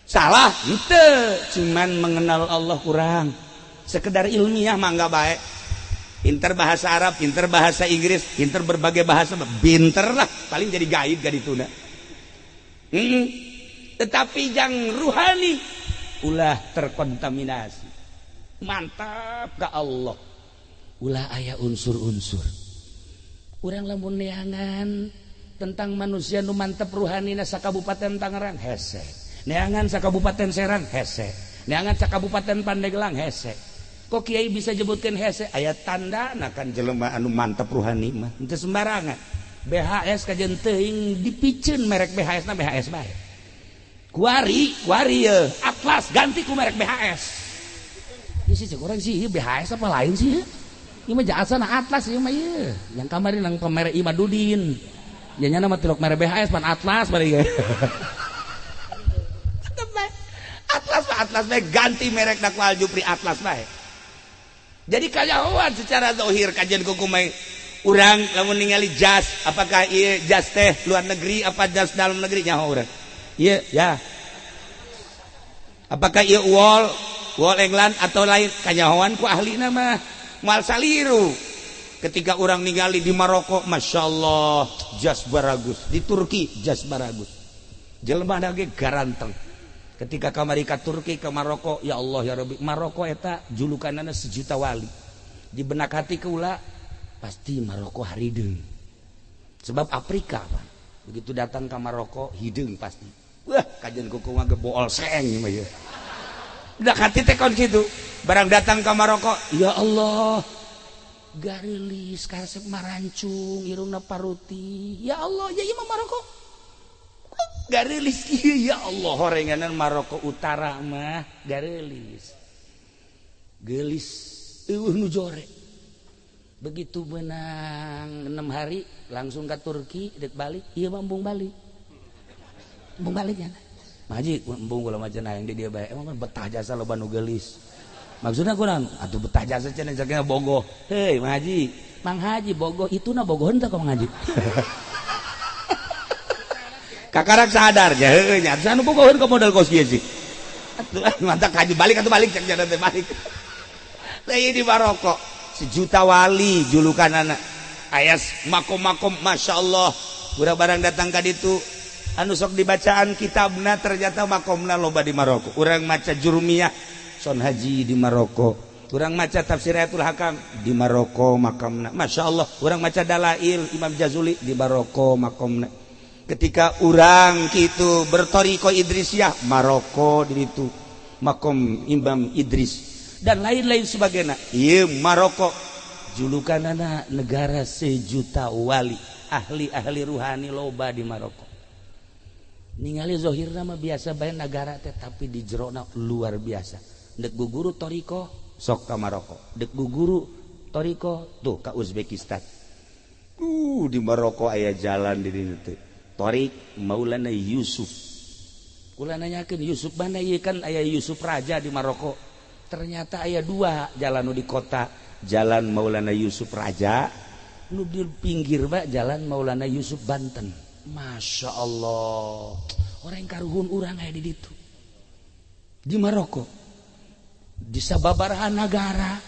Salah, henteu, cuman mengenal Allah kurang. Sekedar ilmiah mah enggak baik. Pinter bahasa Arab, pinter bahasa Inggris, pinter berbagai bahasa, pinter lah, paling jadi guide gak dituna. Tetapi yang ruhani ulah terkontaminasi. Mantap ke Allah. Ulah aya unsur-unsur. Urang lamun neangan tentang manusia nu mantep ruhanina sakabupaten Tangerang hese. Neangan sakabupaten Serang hese. Neangan sakabupaten Pandeglang hese. Kok kiai bisa jebutkeun hese? Aya tandana kan jelema anu mantep ruhani mah. Henteu sembarangan. BHS kajen teuing dipiceun merek BHS na BHS bae. Kuari, kuari ye. Atlas ganti ku merek BHS. Ieu sih cek urang sih ieu BHS apa lain sih? Ieu mah jasana Atlas ieu mah ieu. Yang kamari nang pemerek Imadudin. Ya nya mah tilok merek BHS pan Atlas bari ge. Atlas mah Atlas bae ganti merek ku Aljupri Atlas bae. Jadi kanyahoan secara zahir kajian kukumai urang lamun ningali jas, apakah ieu jas teh luar negeri apa jas dalam negeri nyaho urang. Ieu ya. Apakah ieu wol, wol England atau lain kanyahoan ku ahlina mah. Moal saliru. Ketika urang ningali di Maroko, Masya Allah, jas baragus. Di Turki jas baragus. Jelema ge garanteng. Ketika kamari ka Turki ke Maroko, ya Allah ya Rabbi, Maroko eta julukanana sejuta wali. Di benak hati keula pasti Maroko harideung. Sebab Afrika pan. Begitu datang ke Maroko hideung pasti. Wah, kajian kuku mah gebool seeng mah ieu. Benak hati teh kon kitu. Barang datang ke Maroko, ya Allah, garilis karesep marancung, irungna paruti. Ya Allah, ya ieu mah Maroko. Garilis ya Allah horenganan Maroko Utara mah garilis. Gelis eueuh nu jore. Begitu menang 6 hari langsung ke Turki dek balik, ieu mah embung balik. Embung balik nya. Maji embung kula mah cenah yang di dieu bae. Emang kan betah jasa loba nu geulis. Maksudna kurang atuh betah jasa cenah jagana bogoh. Heuy Mang Haji, Mang Haji bogoh ituna bogoh henteu ka Mang Haji. Kakarak sadar ya heueuh nya anu bogoheun ka modal kos kieu sih. Atuh mantap haji balik atuh balik cek jalan teh balik. Lah ieu di Maroko sejuta wali julukanana. Ayas makom-makom masyaallah. Urang barang datang ka ditu anu sok dibacaan kitabna ternyata makomna loba di Maroko. Urang maca Jurumiyah Son Haji di Maroko. Urang maca tafsir Ayatul Hakam di Maroko makamna. Masya Allah. Urang maca Dalail Imam Jazuli di Maroko makamna. Ketika urang kitu bertoriko Idrisiyah, Maroko di ditu makom Imam Idris dan lain-lain sebagainya. Ieu Maroko julukanana negara sejuta wali, ahli-ahli ruhani loba di Maroko. Ningali zohirna mah biasa bae nagara teh, tapi di jerona luar biasa. Dek guguru toriko sok ka Maroko, dek guguru toriko tuh ka Uzbekistan. Di Maroko aya jalan di dieu teh. Torik Maulana Yusuf. Kula nanyakeun Yusuf mana ieu, kan aya Yusuf raja di Maroko. Ternyata aya dua jalan nu di kota, jalan Maulana Yusuf Raja, nu di pinggir pak jalan Maulana Yusuf Banten. Masya Allah, orang karuhun urang aya di ditu. Di Maroko. Di sababaraha nagara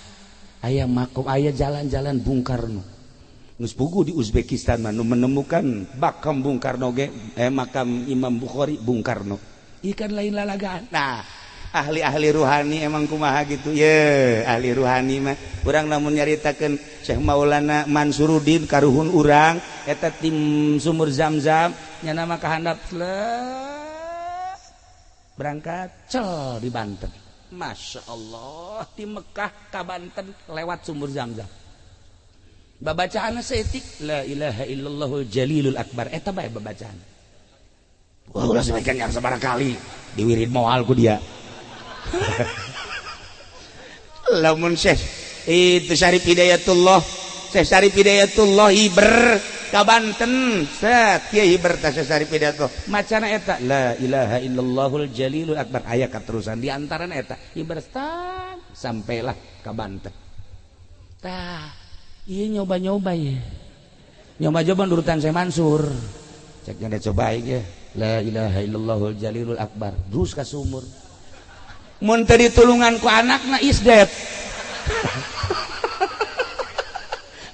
aya makom, aya jalan-jalan Bung Karno. Geus puguh di Uzbekistan mah nu menemukan makam Bung Karno ge, makam Imam Bukhari Bung Karno. Ikan lain lalagaan. Nah, ahli-ahli ruhani emang kumaha gitu ye, ahli ruhani mah urang lamun nyaritakeun Syekh Maulana Mansuruddin karuhun urang eta tim sumur Zam-Zam nya nama kahandap berangkat cel di Banten. Masya Allah, di Mekah ka Banten lewat sumur Zam-Zam. Babacaan seetik la ilaha illallahul jalilul akbar eta bae babacaan. Wah, ulah sampaikan yang sabaraha kali diwirid moal ku dia. Lamun Syekh itu Syarif Hidayatullah, Syekh Syarif Hidayatullah hiber ka Banten, set kieu hiber teh Syekh Syarif Hidayatullah. Macana eta la ilaha illallahul jalilul akbar aya katerusan di antarana eta hiber tang sampailah ka Banten. Tah, ieu nyoba-nyoba ye. Nyoba-nyoba nurutan Syekh Mansur. Cek nya coba ye. La ilaha illallahul jalilul akbar. Terus ka sumur. Mun teu ditulungan ku anakna isdet.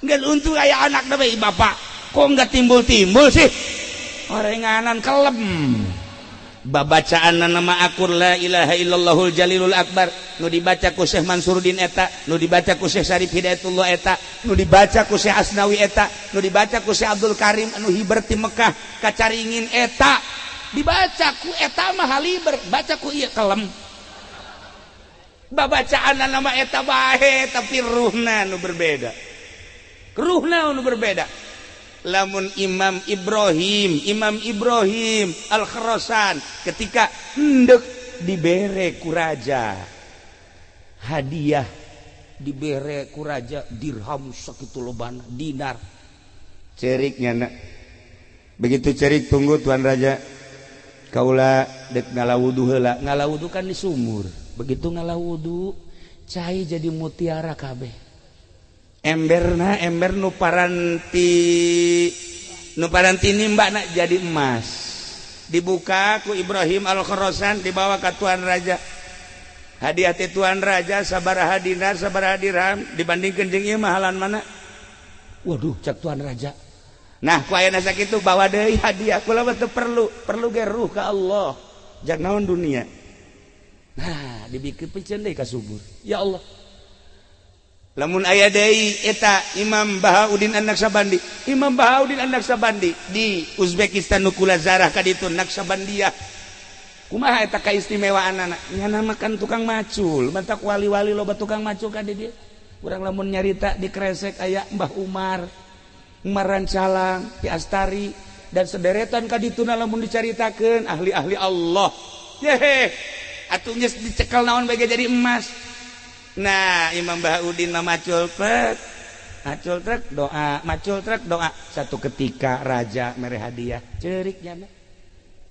Nggak untung aya anakna bae bapak. Kok nggak timbul-timbul sih? Orenganan kelem. Babacaan nama akur la ilaha illallahul jalilul akbar nu dibaca ku Syekh Mansuruddin eta, nu dibaca ku Syekh Syarif Hidayatullah eta, nu dibaca ku Syekh Asnawi eta, nu dibaca ku Syekh Abdul Karim anu hiber ti Mekah ka Caringin eta, dibaca ku eta mah haliber, baca ku ieu kelem. Babacaan nama eta bae tapi ruhna nu berbeda. Ruhna nu berbeda. Lamun Imam Ibrahim Al-Khurasan ketika hendak dibere ku raja hadiah, dibere ku raja dirham sakitu lobana dinar. Ceriknya nak. Begitu cerik tunggu tuan raja. Kaula dek ngalawudu heula. Ngalawudu kan di sumur. Begitu ngalawudu cai jadi mutiara kabeh. Emberna ember nu paranti nimba nak jadi emas. Dibuka ku Ibrahim Al-Khurasan dibawa ke tuan raja. Hadiah ti tuan raja sabaraha dinar sabaraha dirham dibandingkeun jeung ieu mahalan mana? Waduh, cak tuan raja. Nah, ku ayeuna sakitu bawa deui hadiah kula mah teu perlu, perlu ge ruh ka Allah. Jak naon dunia. Nah, dibikeun piceun deui ka subur. Ya Allah. Lamun aya deui eta Imam Bahauddin An-Naqsabandi. Imam Bahauddin An-Naqsabandi di Uzbekistan nu kula zarah ka ditu Naqsabandiyah. Kumaha eta kaistimewaanana? Nya makan tukang macul, mantak wali-wali loba tukang macul ka di dieu. Urang lamun nyarita di Kresek aya Mbah Umar, Umar Rancalang, Ki Astari dan sederetan ka dituna lamun dicaritakeun ahli-ahli Allah. Yehe, atuh geus dicekel naon bae jadi emas. Nah, Imam Bahauddin mah macul trek, macul trek doa, macul trek doa. Satu ketika raja mere hadiah, cerik nya.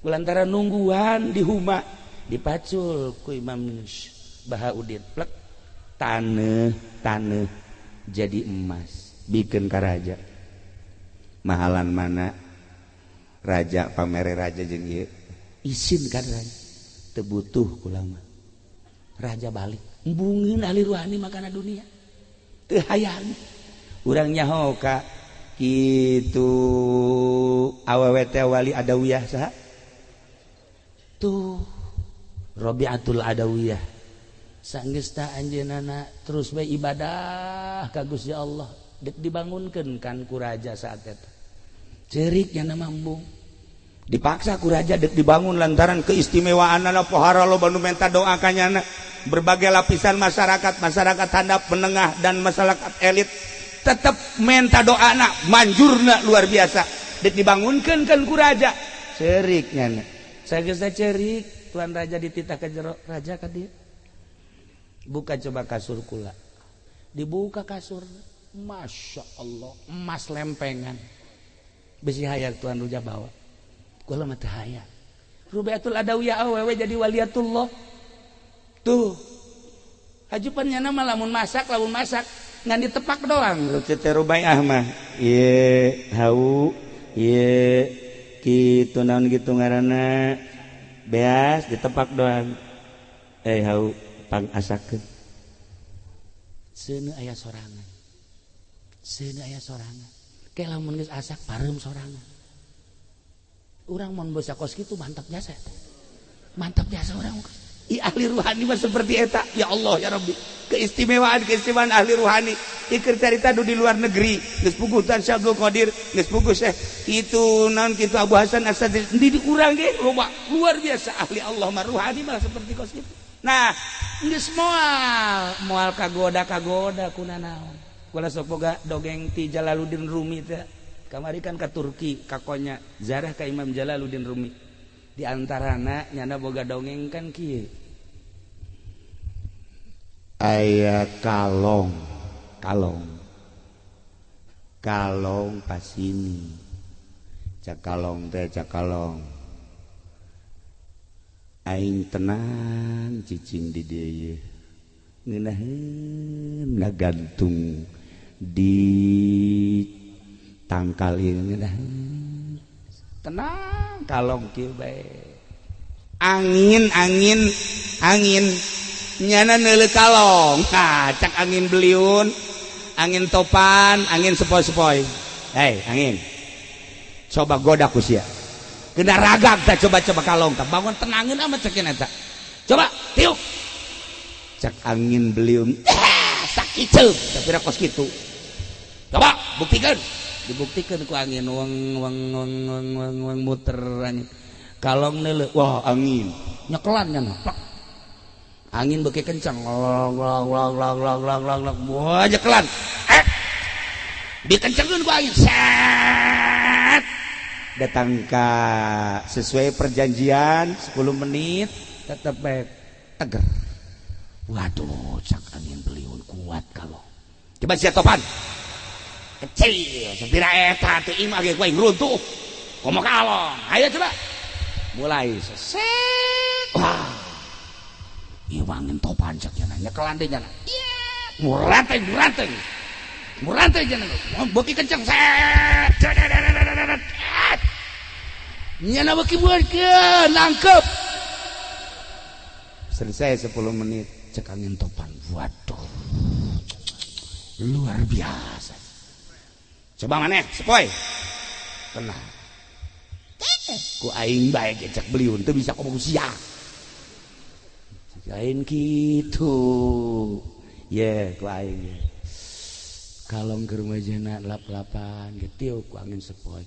Kulantaran nungguan di huma dipacul ku Imam Bahauddin, plek taneuh taneuh jadi emas, bikin ka raja. Mahalan mana raja pamere raja jeung ieu. Isin kan raja, teu butuh kula mah. Raja balik embungeun ahli ruhani makana dunia teu hayang. Urang nyaho ka kitu awewe teh wali adawiyah saha? Tuh Rabi'atul Adawiyah. Sanggeus ta anjeunna terus bae ibadah ka Gusti Allah, dek dibangunkeun kan ku raja saat eta. Cerik nya mah embung. Dipaksa ku raja dek dibangun lantaran keistimewaanana, pohara loba nu menta doa ka nyana. Berbagai lapisan masyarakat, masyarakat handap, menengah dan masyarakat elit tetap menta doana, manjurna luar biasa. Dek dibangunkeun kan ku raja. Cerik nyana. Sageus cerik, tuan raja dititah ka jero, raja ka dieu. Buka coba kasur kula. Dibuka kasur. Masya Allah, emas lempengan. Besi hayang tuan raja bawa. Kula mah teu hayang. Rubiatul Adawiyah awewe jadi waliatullah. Tuh. Hajupan nyana mah lamun masak ngan ditepak doang. Teh Rubiah mah. Ieu hau, ieu kitu naon kitu ngaranna. Beas ditepak doang. Hau pangasakeun. Seuneu aya sorangan. Seuneu aya sorangan. Ke lamun geus asak pareum sorangan. Urang mun basa kos kitu mantap jasa eta. Mantap jasa urang. I ahli ruhani mah seperti eta. Ya Allah ya Rabbi. Keistimewaan-keistimewaan ahli ruhani. Iker carita du di luar negeri. Geus puguh Tan Syekh Abdul Qadir, geus puguh Syekh kitu naon kitu Abu Hasan Asy-Syadzili. Di urang ge loba luar biasa ahli Allah mah ruhani mah seperti kos kitu. Nah, geus moal kagoda-kagoda kuna naon. Kula sok boga dongeng ti Jalaluddin Rumi teh. Kamari kan ka Turki, ka Konya, zarah ka Imam Jalaluddin Rumi. Di antarana nyana boga dongeng kan kieu. Aya kalong, kalong. Kalong pasini. Cak kalong teh cak kalong. Aing tenang cicing di dieu. Ngeunaheun ngagantung di tangkal ieu ngeunaheun. Tenang kalong kieu bae. Angin angin angin nyana neuleuh kalong. Nah, cak angin beliun, angin topan, angin sepoi-sepoi. Hei, angin. Coba goda ku sia. Kena ragag teh coba-coba kalong teh bangun tenangin amat cekin eta. Coba tiup. Cak angin beliun. Sakiceuk tapi ra kos kitu. Coba buktikan. Dibuktikan ku angin weng weng weng weng weng weng muter angin. Kalong neuleuh, wah angin. Nyekelan nya plak. Angin beuki kencang. Long long long long long long long long. Wah nyekelan. Dikencengkeun ku angin. Set. Datang ka sesuai perjanjian 10 menit tetep bae teger. Waduh, cak angin beliun kuat kalong. Coba sia topan. Kecil, sepira eta teu imah ge ku aing runtuh. Komo kalong. Ayo coba. Mulai seset. Wah. Ieu angin topan cak nya nyekelan deui nya. Iya, muranteng muranteng. Muranteng nya. Beuki kenceng set. Nyana beuki buatkeun nangkep. Selesai 10 menit cek angin topan. Waduh. Luar biasa. Coba maneh sepoi. Tenang. Ku aing bae ge cek beliun teu bisa komo sia. Lain kitu. Ye ku aing. Kalong ke rumah jana lap-lapan ge tiup ku angin sepoi.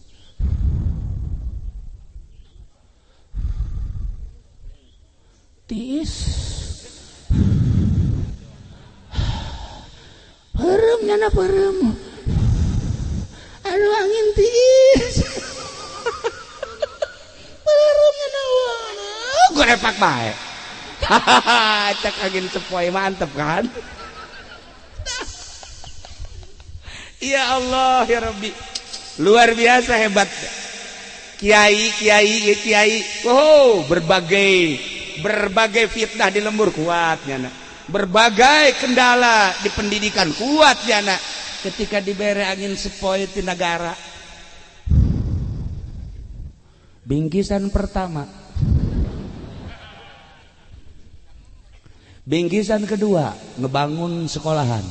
Tiis. Perem nyana perem. Aduh angin tiis. Perem nyana. Gue repak bae. Hahaha, cek angin sepoi mantep kan? Ya Allah ya Rabbi. Luar biasa hebat. Kiai kiai kiai. Oh, berbagai fitnah di lembur kuat nyana. Berbagai kendala di pendidikan kuat nyana. Ketika dibere angin sepoi di negara. Bingkisan pertama. Bingkisan kedua, ngebangun sekolahan.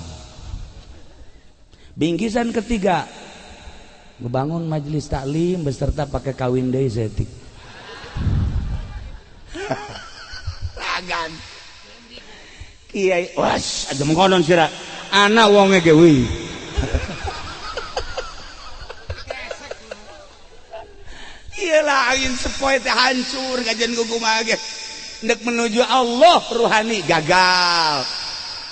Bingkisan ketiga, ngebangun majelis taklim beserta pakai kawin deui setik. Ragan. Kiai was aja mengkonon sira. Anak wonge ge wih. Iyalah angin sepoi teh hancur kajian kumaha ge. Ndek menuju Allah ruhani gagal.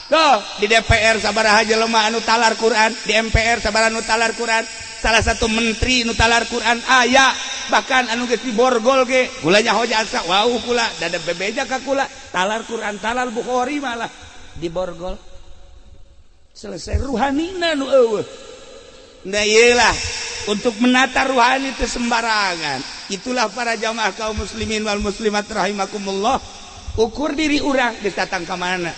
Tuh di DPR sabaraha jelema anu talar Quran, di MPR sabaraha anu talar Quran, salah satu menteri anu talar Quran aya, bahkan anu geus diborgol ge kula nyaho jasa wau kula dada bebeja ka kula talar Quran talar Bukhari malah diborgol. Selesai ruhanina nu eueuh. Nah iyalah untuk menata ruhani itu sembarangan. Itulah para jamaah kaum muslimin wal muslimat rahimakumullah. Ukur diri urang geus datang ka mana?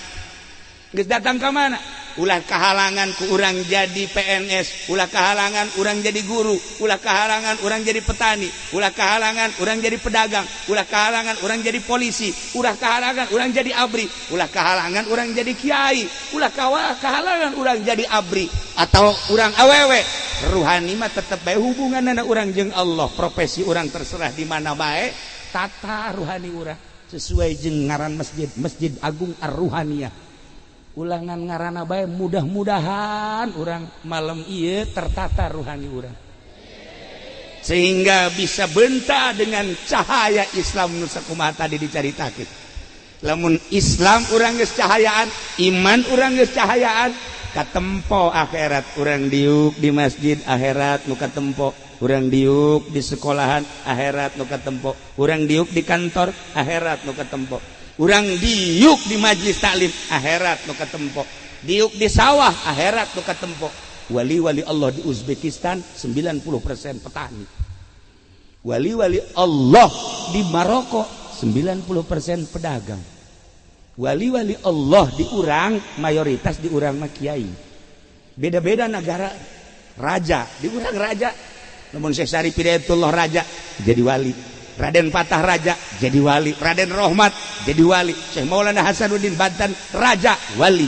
Geus datang ka mana? Ulah kahalangan ku urang jadi PNS, ulah kahalangan urang jadi guru, ulah kahalangan urang jadi petani, ulah kahalangan urang jadi pedagang, ulah kahalangan urang jadi polisi, ulah kahalangan urang jadi abri, ulah kahalangan urang jadi kiai, ulah kahalangan urang jadi abri atau urang awewe. Ruhani mah tetep bae hubunganna urang jeung Allah, profesi urang terserah di mana bae, tata ruhani urang sesuai jeung ngaran masjid, Masjid Agung Ar-Ruhaniyah. Ulangan ngarana bae mudah-mudahan urang malam ieu tertata ruhani urang sehingga bisa benta dengan cahaya Islam nu sakumaha tadi dicaritakeun. Lamun Islam urang geus cahayaan, iman urang geus cahayaan, katempo akhirat urang diuk di masjid akhirat nu katempo, urang diuk di sekolahan akhirat nu katempo, urang diuk di kantor akhirat nu katempo, urang diuk di majlis taklim akhirat nu katempo, diuk di sawah akhirat nu katempo. Wali-wali Allah di Uzbekistan 90% petani. Wali-wali Allah di Maroko 90% pedagang. Wali-wali Allah di urang mayoritas di urang mah kiai. Beda-beda negara, raja di urang raja. Lamun Syekh Syarif Hidayatullah raja jadi wali. Raden Patah raja jadi wali, Raden Rohmat jadi wali, Syekh Maulana Hasanuddin Banten raja wali.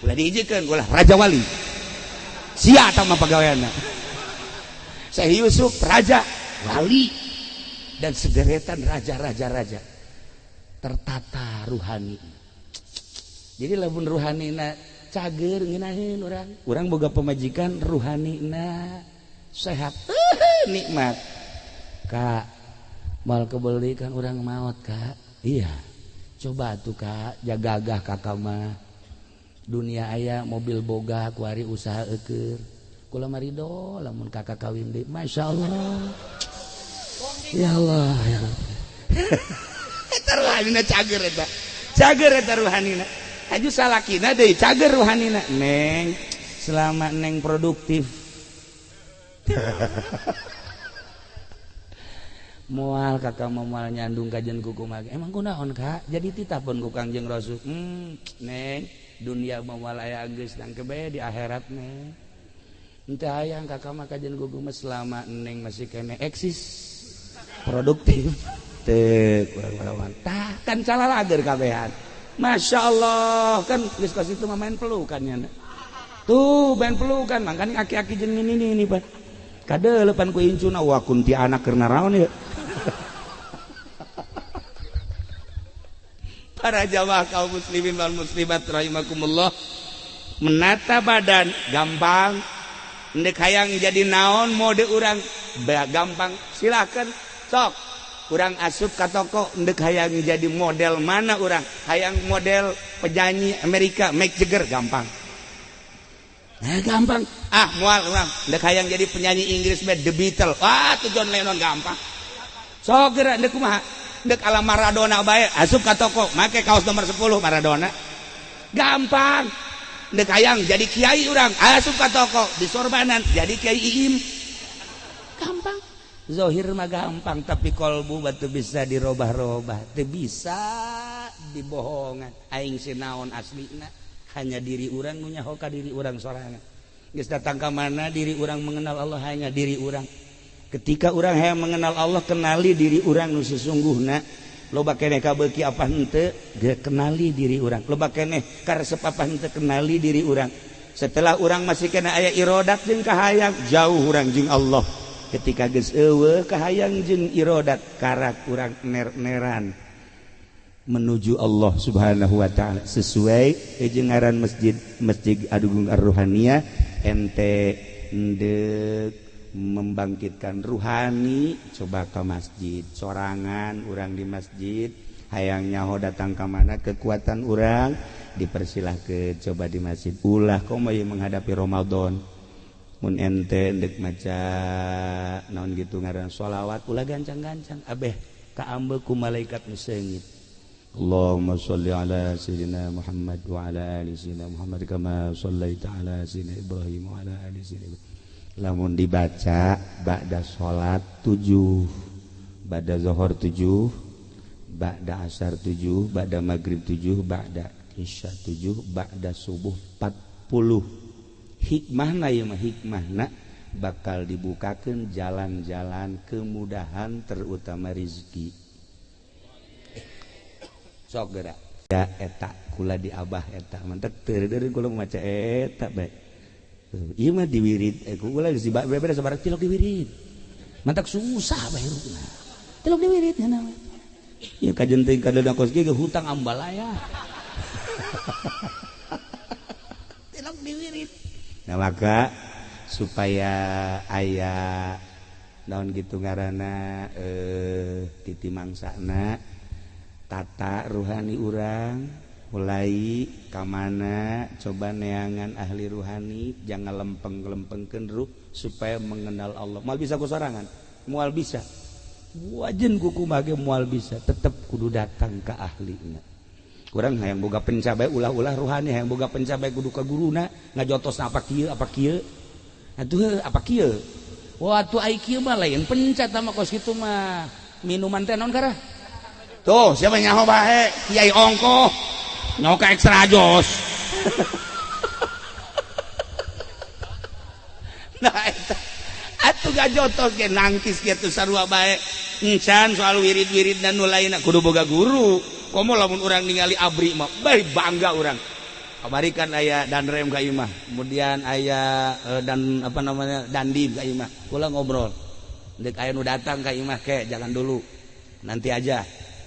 Ulah diijikeun ulah raja wali. Sia eta mah pagaweanna. Syekh Yusuf raja wali dan sederetan raja-raja raja. Tertata ruhani. Jadi lamun ruhanina cager ngeunaheun urang. Urang boga pamajikan ruhanina sehat, nikmat. Kak, mal kebeli kan orang maut kak. Iya, coba tuh kak, jagagah kakak mah. Dunia aya mobil boga, kuari usaha eukeur. Kula marido, lamun kakak kawin deui. Masya Allah. Ya Allah. Ya Allah. Eta ruhanina cager eta. Cager eta ruhanina. Aju salakina deui cager ruhanina. Neng, selama neng produktif. Moal kakak moal nyandung kajian kuku mage. Emang kunaon kak? Jadi titah pun ku Kangjeng Rasul. Neng, dunia moal aya geus nangke bae di akhirat neng. Henteu hayang kakak mah kajian kuku mah selama neng masih kene eksis produktif. Teu kurang-kurang. Tah kan calalager kabehan. Masya Allah kan geus kos itu mah main pelukan nya. Tuh main pelukan mangkane aki-aki jeung ini ini Pak. Kadeulepan ku incuna wah kunti anak keur naraon ieu. Para jamaah kaum muslimin wal muslimat rahimakumullah, menata badan gampang, ndek hayang jadi naon mode urang gampang, silakan sok urang asup ka toko ndek hayang jadi model mana urang, hayang model penyanyi Amerika Mick Jagger gampang. Nah, gampang. Ah, mual urang ndek hayang jadi penyanyi Inggris The Beatles. Wah, tuh John Lennon gampang. Sok geura ndek kumaha? Ndek ala Maradona bae, asup ka toko, make kaos nomor 10 Maradona. Gampang. Ndek hayang jadi kiai urang, asup ka toko, di sorbanan jadi kiai Iim. Gampang. Zohir mah gampang, tapi kolbu batu bisa dirobah-robah, teu bisa dibohongan. Aing sinaon aslina. Hanya diri urang nu nyaho ka diri urang sorangan. Geus datang ka mana diri urang mengenal Allah hanya diri urang. Ketika urang hayang mengenal Allah, kenali diri urang nu sesungguhna. Loba keneh kabeuki apa henteu, kenali diri urang. Loba keneh karesep apa henteu, kenali diri urang. Setelah urang masih kena aya irodat jeung kahayang, jauh urang jeung Allah. Ketika geus eueuh kahayang jeung irodat, karak urang ner-neran. Menuju Allah Subhanahu wa taala sesuai jeung ngaran masjid, Masjid Agung Ar-Ruhaniyah, ente endek membangkitkan ruhani coba ke masjid sorangan. Urang di masjid hayang nyaho datang ka mana kekuatan urang, dipersilahkan coba di masjid. Ulah komo ieu menghadapi Ramadan, mun ente endek maca naon gitu ngaran sholawat, ulah gancang-gancang, abeh kaambe ku malaikat nu seungit. Allahumma sholli ala sayyidina Muhammad wa ala ali sayyidina Muhammad kama shallaita ala sayyidina Ibrahim wa ala ali sayyidina Ibrahim. Lamun dibaca ba'da salat 7, ba'da zuhur 7, ba'da asar 7, ba'da maghrib 7, ba'da isya 7, ba'da subuh 40. Hikmahna ieu mah, hikmahna bakal dibukakeun jalan-jalan kemudahan terutama rezeki. Sok gerak ya eta kula di abah eta mantek teu kula maca eta bae. Ieu mah diwirid kula geus beberes sabarang tilok diwirid. Mantak susah bae hirupna. Tilok diwirid nya we. Ieu kajen teuing kadeuda kos ge hutang ambalaya. Tilok diwirid. Nah maka supaya aya naon gitu ngaranna titi mangsana tata ruhani urang mulai kamana coba neangan ahli ruhani, jangan lempeng-lempengkeun ruh supaya mengenal Allah. Moal bisa ku sorangan, moal bisa wajen ku kumaha ge moal bisa, tetep kudu datang ke ahlina. Urang hayang boga pencabai ulah-ulah ruhani, hayang boga pencabai kudu ka guruna ngajotosna apa kieu apa kieu atuh apa kieu. Wah atuh ai kieu mah lain pencat mah kos kitu mah minuman teh naon karah. Tuh, siapa nyaho bae? Kiai ongkoh. Nyaho ka ekstra jos. Nah eta atuh gajotos ge nangkis kitu sarua bae. Encan soal wirid-wirid dan nu lainna kudu boga guru. Komo lamun urang ningali abri mah bae bangga urang. Kamari kan aya danrem ka imah, kemudian aya dan apa namanya dandim ka imah. Kula ngobrol. Deuk aya nu datang ka imah ke jangan dulu. Nanti aja.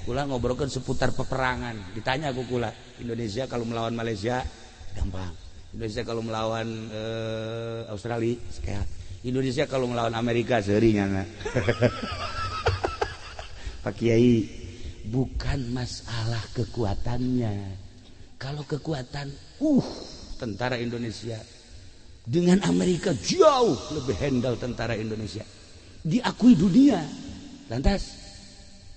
Kula ngobrolkan seputar peperangan. Ditanya aku kula, Indonesia kalau melawan Malaysia gampang. Indonesia kalau melawan Australia sekian. Indonesia kalau melawan Amerika seuri nyana. Pak Kiai, bukan masalah kekuatannya. Kalau kekuatan, tentara Indonesia dengan Amerika jauh lebih handal tentara Indonesia. Diakui dunia. Lantas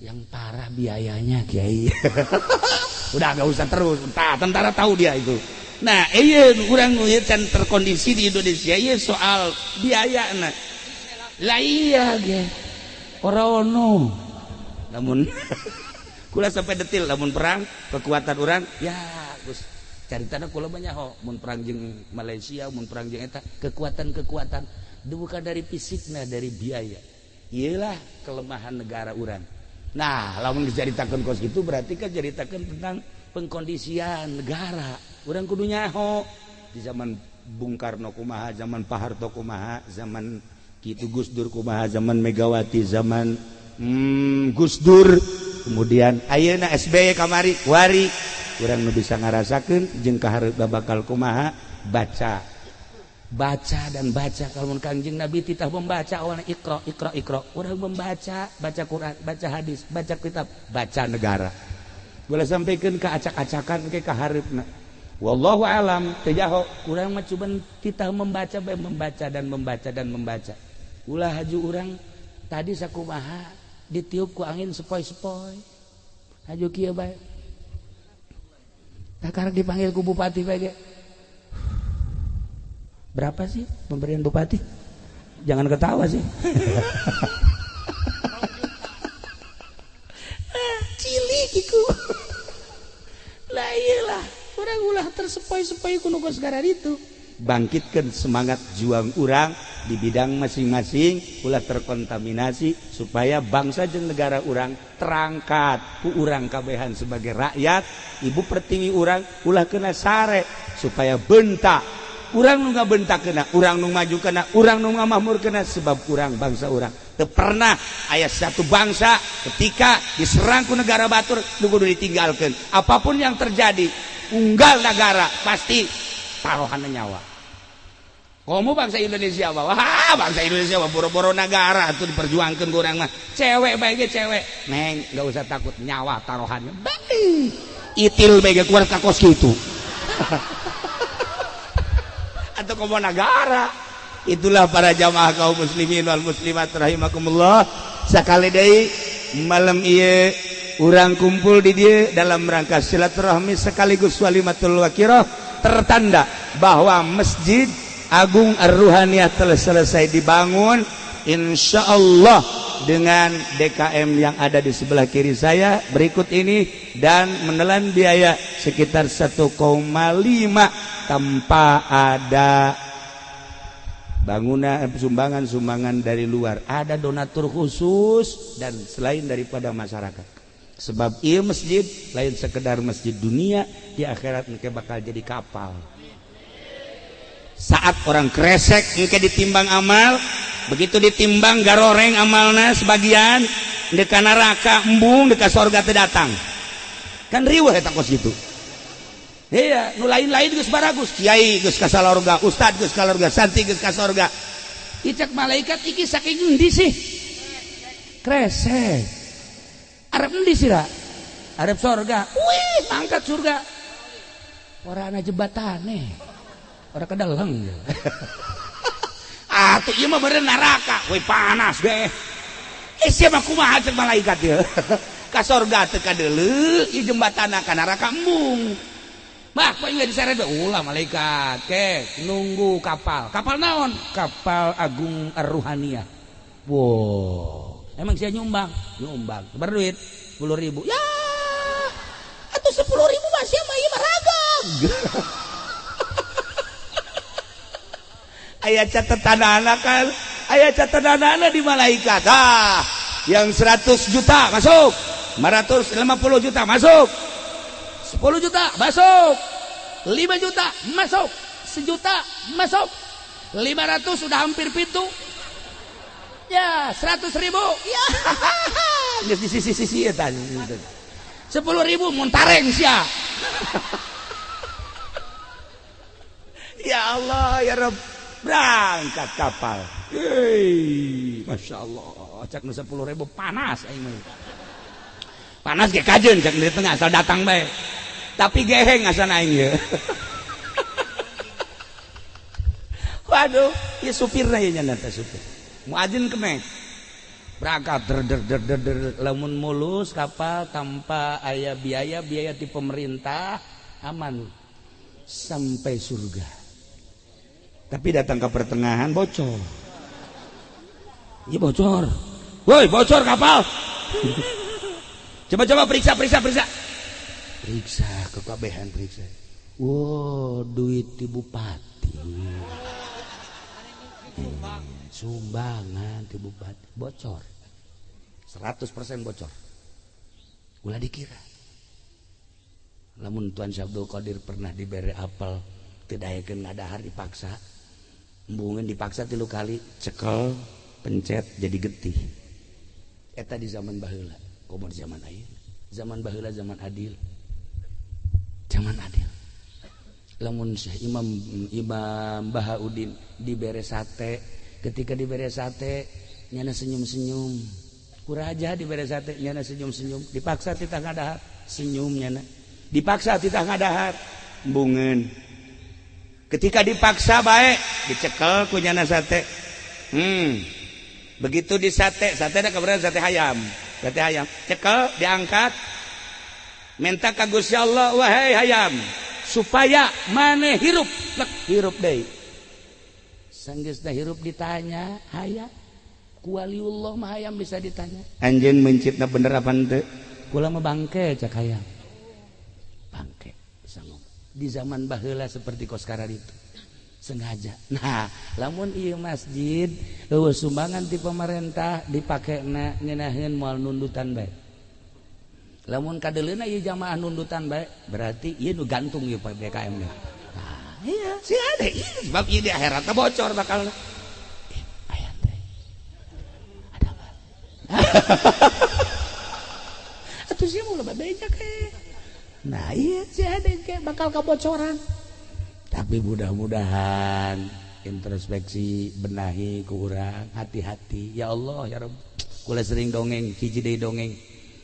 yang parah biayanya Kiai. Udah gak usah terus, entah tentara tahu dia itu. Nah, iya kurang can terkondisi di Indonesia iya soal biaya nah. Lah iya ge. Ora ono. Lamun kula sampai detil lamun perang kekuatan urang ya Gus caritana kula banyak ho mun perang jeung Malaysia, mun perang jeung eta kekuatan-kekuatan bukan dari fisikna, dari biaya. Iyalah kelemahan negara urang. Nah, lamun diceritakan kos gitu berarti kan ceritakan tentang pengkondisian negara. Urang kudu nyaho di zaman Bung Karno kumaha, zaman Pak Harto kumaha, zaman kitu Gus Dur kumaha, zaman Megawati, zaman Gus Dur, kemudian ayeuna SBY kamari, wari urang nu bisa ngarasakeun jeung kahareup bakal kumaha, baca. Baca dan baca. Kalau Kangjeng Nabi titah membaca awalnya iqra iqra iqra, urang membaca, baca Quran, baca hadis, baca kitab, baca negara. Boleh sampaikan ke acak-acakan ke kahareupna. Wallahu alam teu jaho, urang mah cuman titah membaca bae, membaca dan membaca dan membaca. Ulah haju urang tadi sakumaha ditiup ku angin sepoi-sepoi. Haju kieu bae. Takarek dipanggil ku bupati bae ge. Berapa sih pemberian bupati? Jangan ketawa sih. Cilik iku. Lah iyalah, urang ulah tersepoi-sepoi ku nu segara itu. Bangkitkan semangat juang urang di bidang masing-masing, ulah terkontaminasi supaya bangsa jeung negara urang terangkat ku urang kabehan sebagai rakyat, ibu pertiwi urang ulah kena sare supaya bentak. Urang nu ngabentak kena, urang nu maju kena, urang nu ngamahmur kena sebab urang bangsa urang Teu pernah aya satu bangsa ketika diserang ku negara batur nu kudu ditinggalkeun. Apapun yang terjadi, unggal negara pasti taruhanna nyawa. Komo bangsa Indonesia mah, wah bangsa Indonesia mah boro-boro negara atuh diperjuangkeun ku urang mah. Cewek bae ge cewek, neng enggak usah takut nyawa taruhannya. Baik. Itil bae ge keluar ka kos kitu. Atau komo negara. Itulah para jamaah kaum muslimin wal muslimat rahimakumullah. Sakali deui malam ieu urang kumpul di dieu dalam rangka silaturahmi sekaligus walimatul wakirah, tertanda bahwa Masjid Agung Ar-Ruhaniyah telah selesai dibangun insyaallah dengan DKM yang ada di sebelah kiri saya berikut ini dan menelan biaya sekitar 1,5 tanpa ada bangunan sumbangan-sumbangan dari luar, ada donatur khusus dan selain daripada masyarakat. Sebab ieu masjid lain sekedar masjid dunia, di akhirat engke bakal jadi kapal. Saat orang kresek engke ditimbang amal, begitu ditimbang garoreng amalna sebagian deka neraka embung, deka sorga teu datang. Kan riweuh eta kos kitu. Iya, nu lain-lain geus baragus, kiai geus ka salorga, ustad geus ka sorga, santri geus ka sorga. Icak malaikat iki saking endi sih? Kresek. Arep endi sih ra? Arep sorga. Wih, mangkat surga. Ora ana jembatane. Ora kedeleng. Atuh ieu mah beureun neraka. Wih panas ge. Eh sia mah kumaha cek malaikat ieu? Ka sorga teu kadeuleu, ieu jembatana ka neraka embung. Bah, kok nggak diseret ulah malaikat ke nunggu kapal. Kapal naon? Kapal Agung Ar-Ruhaniyah. Wow, emang sia nyumbang? Nyumbang. Berduit 10.000. Ya, atau 10.000 masih mah ieu mah ragam. Aya catetanana kan? Aya catetanana di malaikat. Ah, yang 100 juta masuk, 550 juta masuk. 10 juta masuk, 5 juta masuk, 1 juta masuk, 500 sudah hampir pintu, ya 100.000, ya di sisi-sisi ya tadi, 10.000 muntareng sia. Ya Allah ya Rabb, berangkat kapal, hei, masya Allah, cak nu 10.000 panas, aing mah. Panas ge kajeun cak di tengah asal datang bae. Tapi geheng asal aing ye. Waduh, ieu supirna ieu nya teh supir. Muadzin kemek. Berangkat der der der der der lamun mulus kapal tanpa aya biaya-biaya ti pemerintah aman sampai surga. Tapi datang ke pertengahan bocor. Ieu bocor. Woi, bocor kapal. Coba-coba periksa, periksa, periksa. Periksa, kekabehan periksa. Wow, duit di bupati. Sumbangan di bupati. Bocor. 100% bocor. Ulah dikira. Lamun Tuan Syabdul Qadir pernah diberi apel, tidak ngadahar dipaksa. Embungan dipaksa 3 kali, cekel, pencet, jadi getih. Eta di zaman baheula. Komo di zaman ayeuna, zaman baheula zaman adil, zaman adil. Lamun Syekh Imam Bahauddin dibere sate, ketika dibere sate nyana senyum-senyum. Ku raja dibere sate nyana senyum-senyum, dipaksa titah ngadahar, senyum nyana. Dipaksa titah ngadahar, embungeun. Ketika dipaksa bae dicekel ku nyana sate. Begitu di sate, sate da kabeneran sate hayam. Sate hayam, cekel diangkat, minta ka Gusti Allah, wahai hayam, supaya maneh hirup, lek hirup deui. Sanggeusna hirup ditanya, hayam, ku waliullah mah hayam bisa ditanya. Anjeun mencitna bener apa henteu? Kula mah bangke cak hayam. Bangke bisa ngomong. Di zaman baheula seperti kos itu. Sengaja. Nah, lamun ieu masjid eueuh sumbangan ti pemerintah dipakena ngeunaheun moal nundutan bae. Lamun kadeuleuna ieu jamaah nundutan bae, berarti ieu nu gantung ieu PPKM. Nah, iya, sih ada ieu sebab ieu di akhirat bocor bakal. Aya teh. Ada Atuh sia mah loba beja ke. Nah iya sih ada kayak bakal kebocoran. Tapi mudah-mudahan introspeksi benahi ku urang, hati-hati. Ya Allah ya Rabb. Kula sering dongeng, hiji deui dongeng.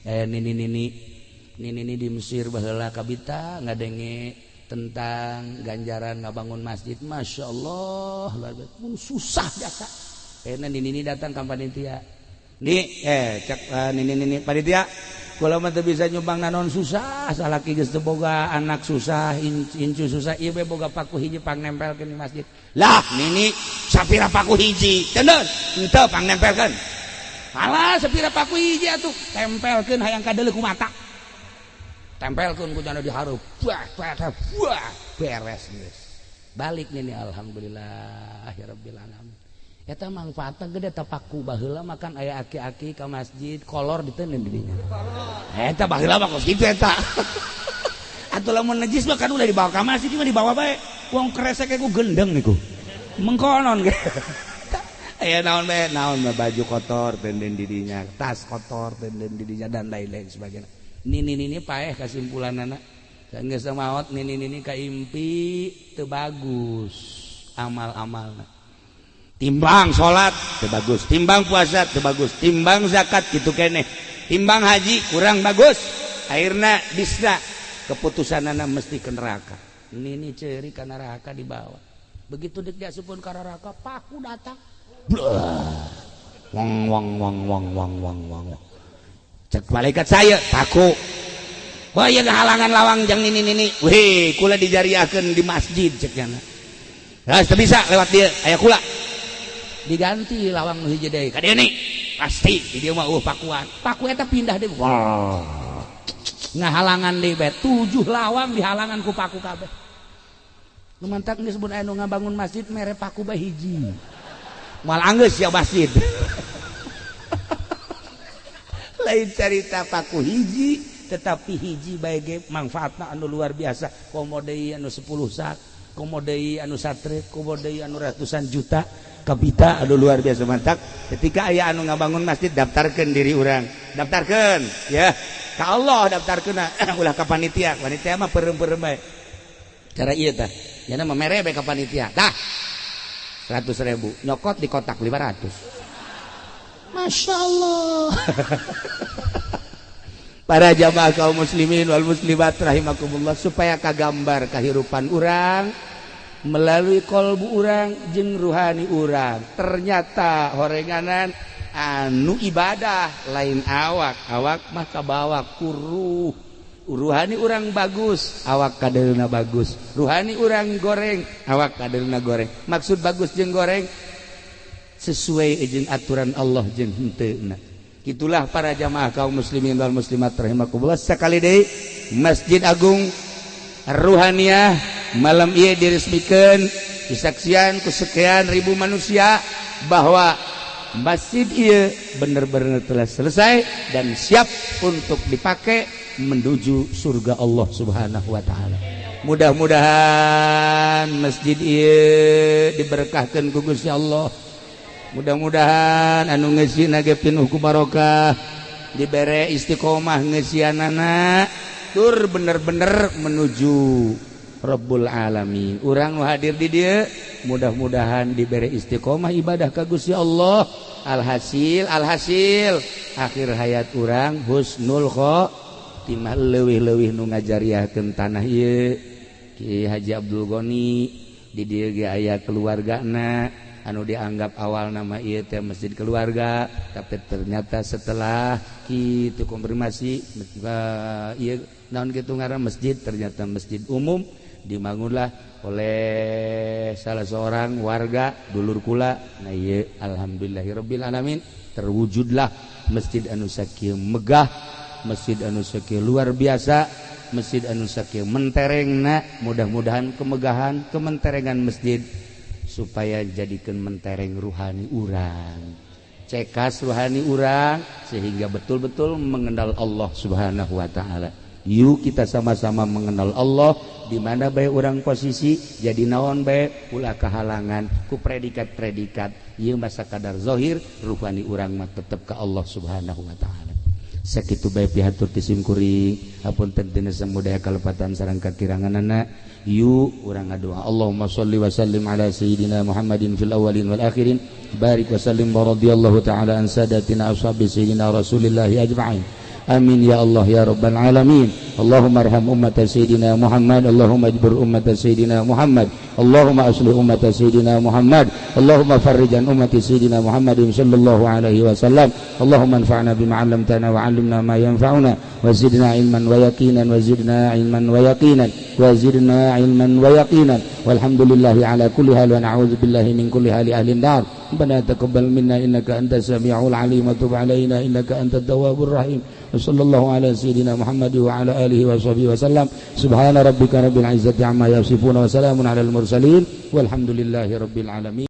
Nini nini nini nini di Mesir baheula kabita ngadenge tentang ganjaran ngabangun masjid. Masya Allah, luar biasa. Mun susah biasa. Nini nini datang ka panitia. Nih, cek nini nini panitia. Kula mah teu bisa nyumbang naon susah, salaki geus teu boga anak susah, incu susah, ieu we boga paku hiji pang nempelkeun di masjid. Lah, nini sapira paku hiji, cendeun, henteu pang nempelkeun. Alah, sapira paku hiji atuh, tempelkeun hayang kadeuleu ku mata. Tempelkeun ku jana di hareup. Wah, wah, wah, beres geus. Balik nini alhamdulillah ya rabbil alamin. Eta mangfaatna gede ta paku baheula makan aya aki-aki ka masjid kolor diteundeun di dinya. Eta baheula mah kos kitu eta. Atuh lamun najis mah kan ulah dibawa ka masjid mah dibawa bae. Wong kresek ku gendeng niku. Mengkonon ge. Aya naon bae, naon mah baju kotor teunden di dinya, tas kotor teunden di dinya dan lain-lain sebagainya. Nini-nini paeh kasimpulanana. Geus maot nini-nini kaimpi teu bagus amal-amalna. Timbang salat teu bagus, timbang puasa teu bagus, timbang zakat kitu keneh, timbang haji kurang bagus. Akhirna bisa keputusanana mesti ke neraka. Nini ceuri ka neraka dibawa. Begitu dek diasupkeun ka neraka, paku datang. Blah. Wang wang wang wang wang wang wang. Cek malaikat saya, paku. Wah, ieu halangan lawang jang nini nini. Weh, kula dijariahkeun di masjid cek nya. Nah, teu bisa lewat dia, aya kula. Diganti lawang nu hiji deui ka dieu nih pasti di dieu mah pakuan paku eta pindah deui wah ngahalangan deui bae 7 lawang dihalangan ku paku kabeh nu mantak geus mun aya nu ngabangun masjid mere paku bae hiji moal anggeus ya masjid. Lain carita paku hiji tetapi hiji bae ge mangfaatna anu luar biasa komo deui anu 10 sak komo deui anu satrek komo deui anu ratusan juta kapita aduh luar biasa mantap. Ketika aya anu ngabangun masjid daftarkeun diri urang, daftarkeun ya ka Allah daftarkeun ulah ka panitia, panitia mah peureum-peureum bae. Cara ieu tah, nya mah mere bae ka panitia. Tah 100.000 nyokot di kotak 500. Masya Allah. Para jamaah kaum muslimin wal muslimat rahimakumullah, supaya kagambar kahirupan urang melalui kolbu urang jeung ruhani urang. Ternyata horenganan anu ibadah lain awak, awak mah kabawa kuruh. Ruhani urang bagus, awak kadeulna bagus. Ruhani urang goreng, awak kadeulna goreng. Maksud bagus jeung goreng sesuai jeung aturan Allah jeung henteuna. Itulah para jamaah kaum muslimin wal muslimat rahimakumullah. Sekali deui Masjid Agung Ruhaniyah malam ieu diresmikeun disaksian ku sekian ribu manusia bahwa masjid ieu bener-bener telah selesai dan siap untuk dipakai menuju surga Allah Subhanahu wa taala. Mudah-mudahan masjid ieu diberkahkeun ku Gusti Allah. Mudah-mudahan anu ngeusina ge pinuh ku barokah, dibere istiqomah ngeusianana tur bener-bener menuju Rabbul Alamin. Urang nu hadir di dieu mudah-mudahan dibere istiqomah ibadah ka Gusti Allah. Alhasil alhasil akhir hayat urang husnul khotimah, leuwih-leuwih nu ngajariahkeun tanah ieu Ki Haji Abdul Ghani di dieu ge aya keluargana anu dianggap awal nama ieu teh masjid keluarga, tapi ternyata setelah kitu konfirmasi ieu naon kitu ngaran masjid, ternyata masjid umum dibangunlah oleh salah seorang warga dulur kula. Nah ieu alhamdulillahirabbil alamin terwujudlah masjid anu sakieu megah, masjid anu sakieu luar biasa, masjid anu sakieu menterengna. Mudah-mudahan kemegahan kementerengan masjid supaya jadikan mentereng ruhani urang, cekas ruhani urang sehingga betul-betul mengenal Allah Subhanahu wa taala. Yuk kita sama-sama mengenal Allah di mana bae urang posisi jadi naon bae, ulah kehalangan ku predikat-predikat. Ieu masa kadar zahir, ruhani urang mah tetep ke Allah Subhanahu wa taala. Sakitu bae pihatur ti simkuring, hapunten tina samudaya kalepatan sareng kakiranganana. Yuk urang ngadoa. Allahumma sholli wa sallim ala sayyidina Muhammadin fil awwalin wal akhirin, barik wa sallim wa radhiyallahu ta'ala an sadatina ashabi sayyidina Rasulillah ajma'in. Amin ya Allah ya Rabbal alamin. Allahumma arham ummata sayyidina Muhammad, Allahumma ajbur ummata sayyidina Muhammad, Allahumma aslih ummata sayyidina Muhammad, Allahumma farrij an ummati sayyidina Muhammadin sallallahu alaihi wasallam. Allahumma anfa'na bima 'allamtana wa 'allimna ma yanfa'una wa zidna ilman wa yaqinan wa zidna ilman wa yaqinan wa zidna ilman wa yaqinan. Walhamdulillahi ala kulli hal wa na'udzu billahi min kulli hali ahli nar. Rabbana taqabbal minna innaka antas samiul alim wa tub alaina innaka antat tawwabur rahim. Sallallahu ala sayyidina Muhammad wa ala alihi wa sahbihi wa sallam. Subhana rabbika rabbil izzati amma yasifun wa salamun alal mursalin walhamdulillahi rabbil alamin.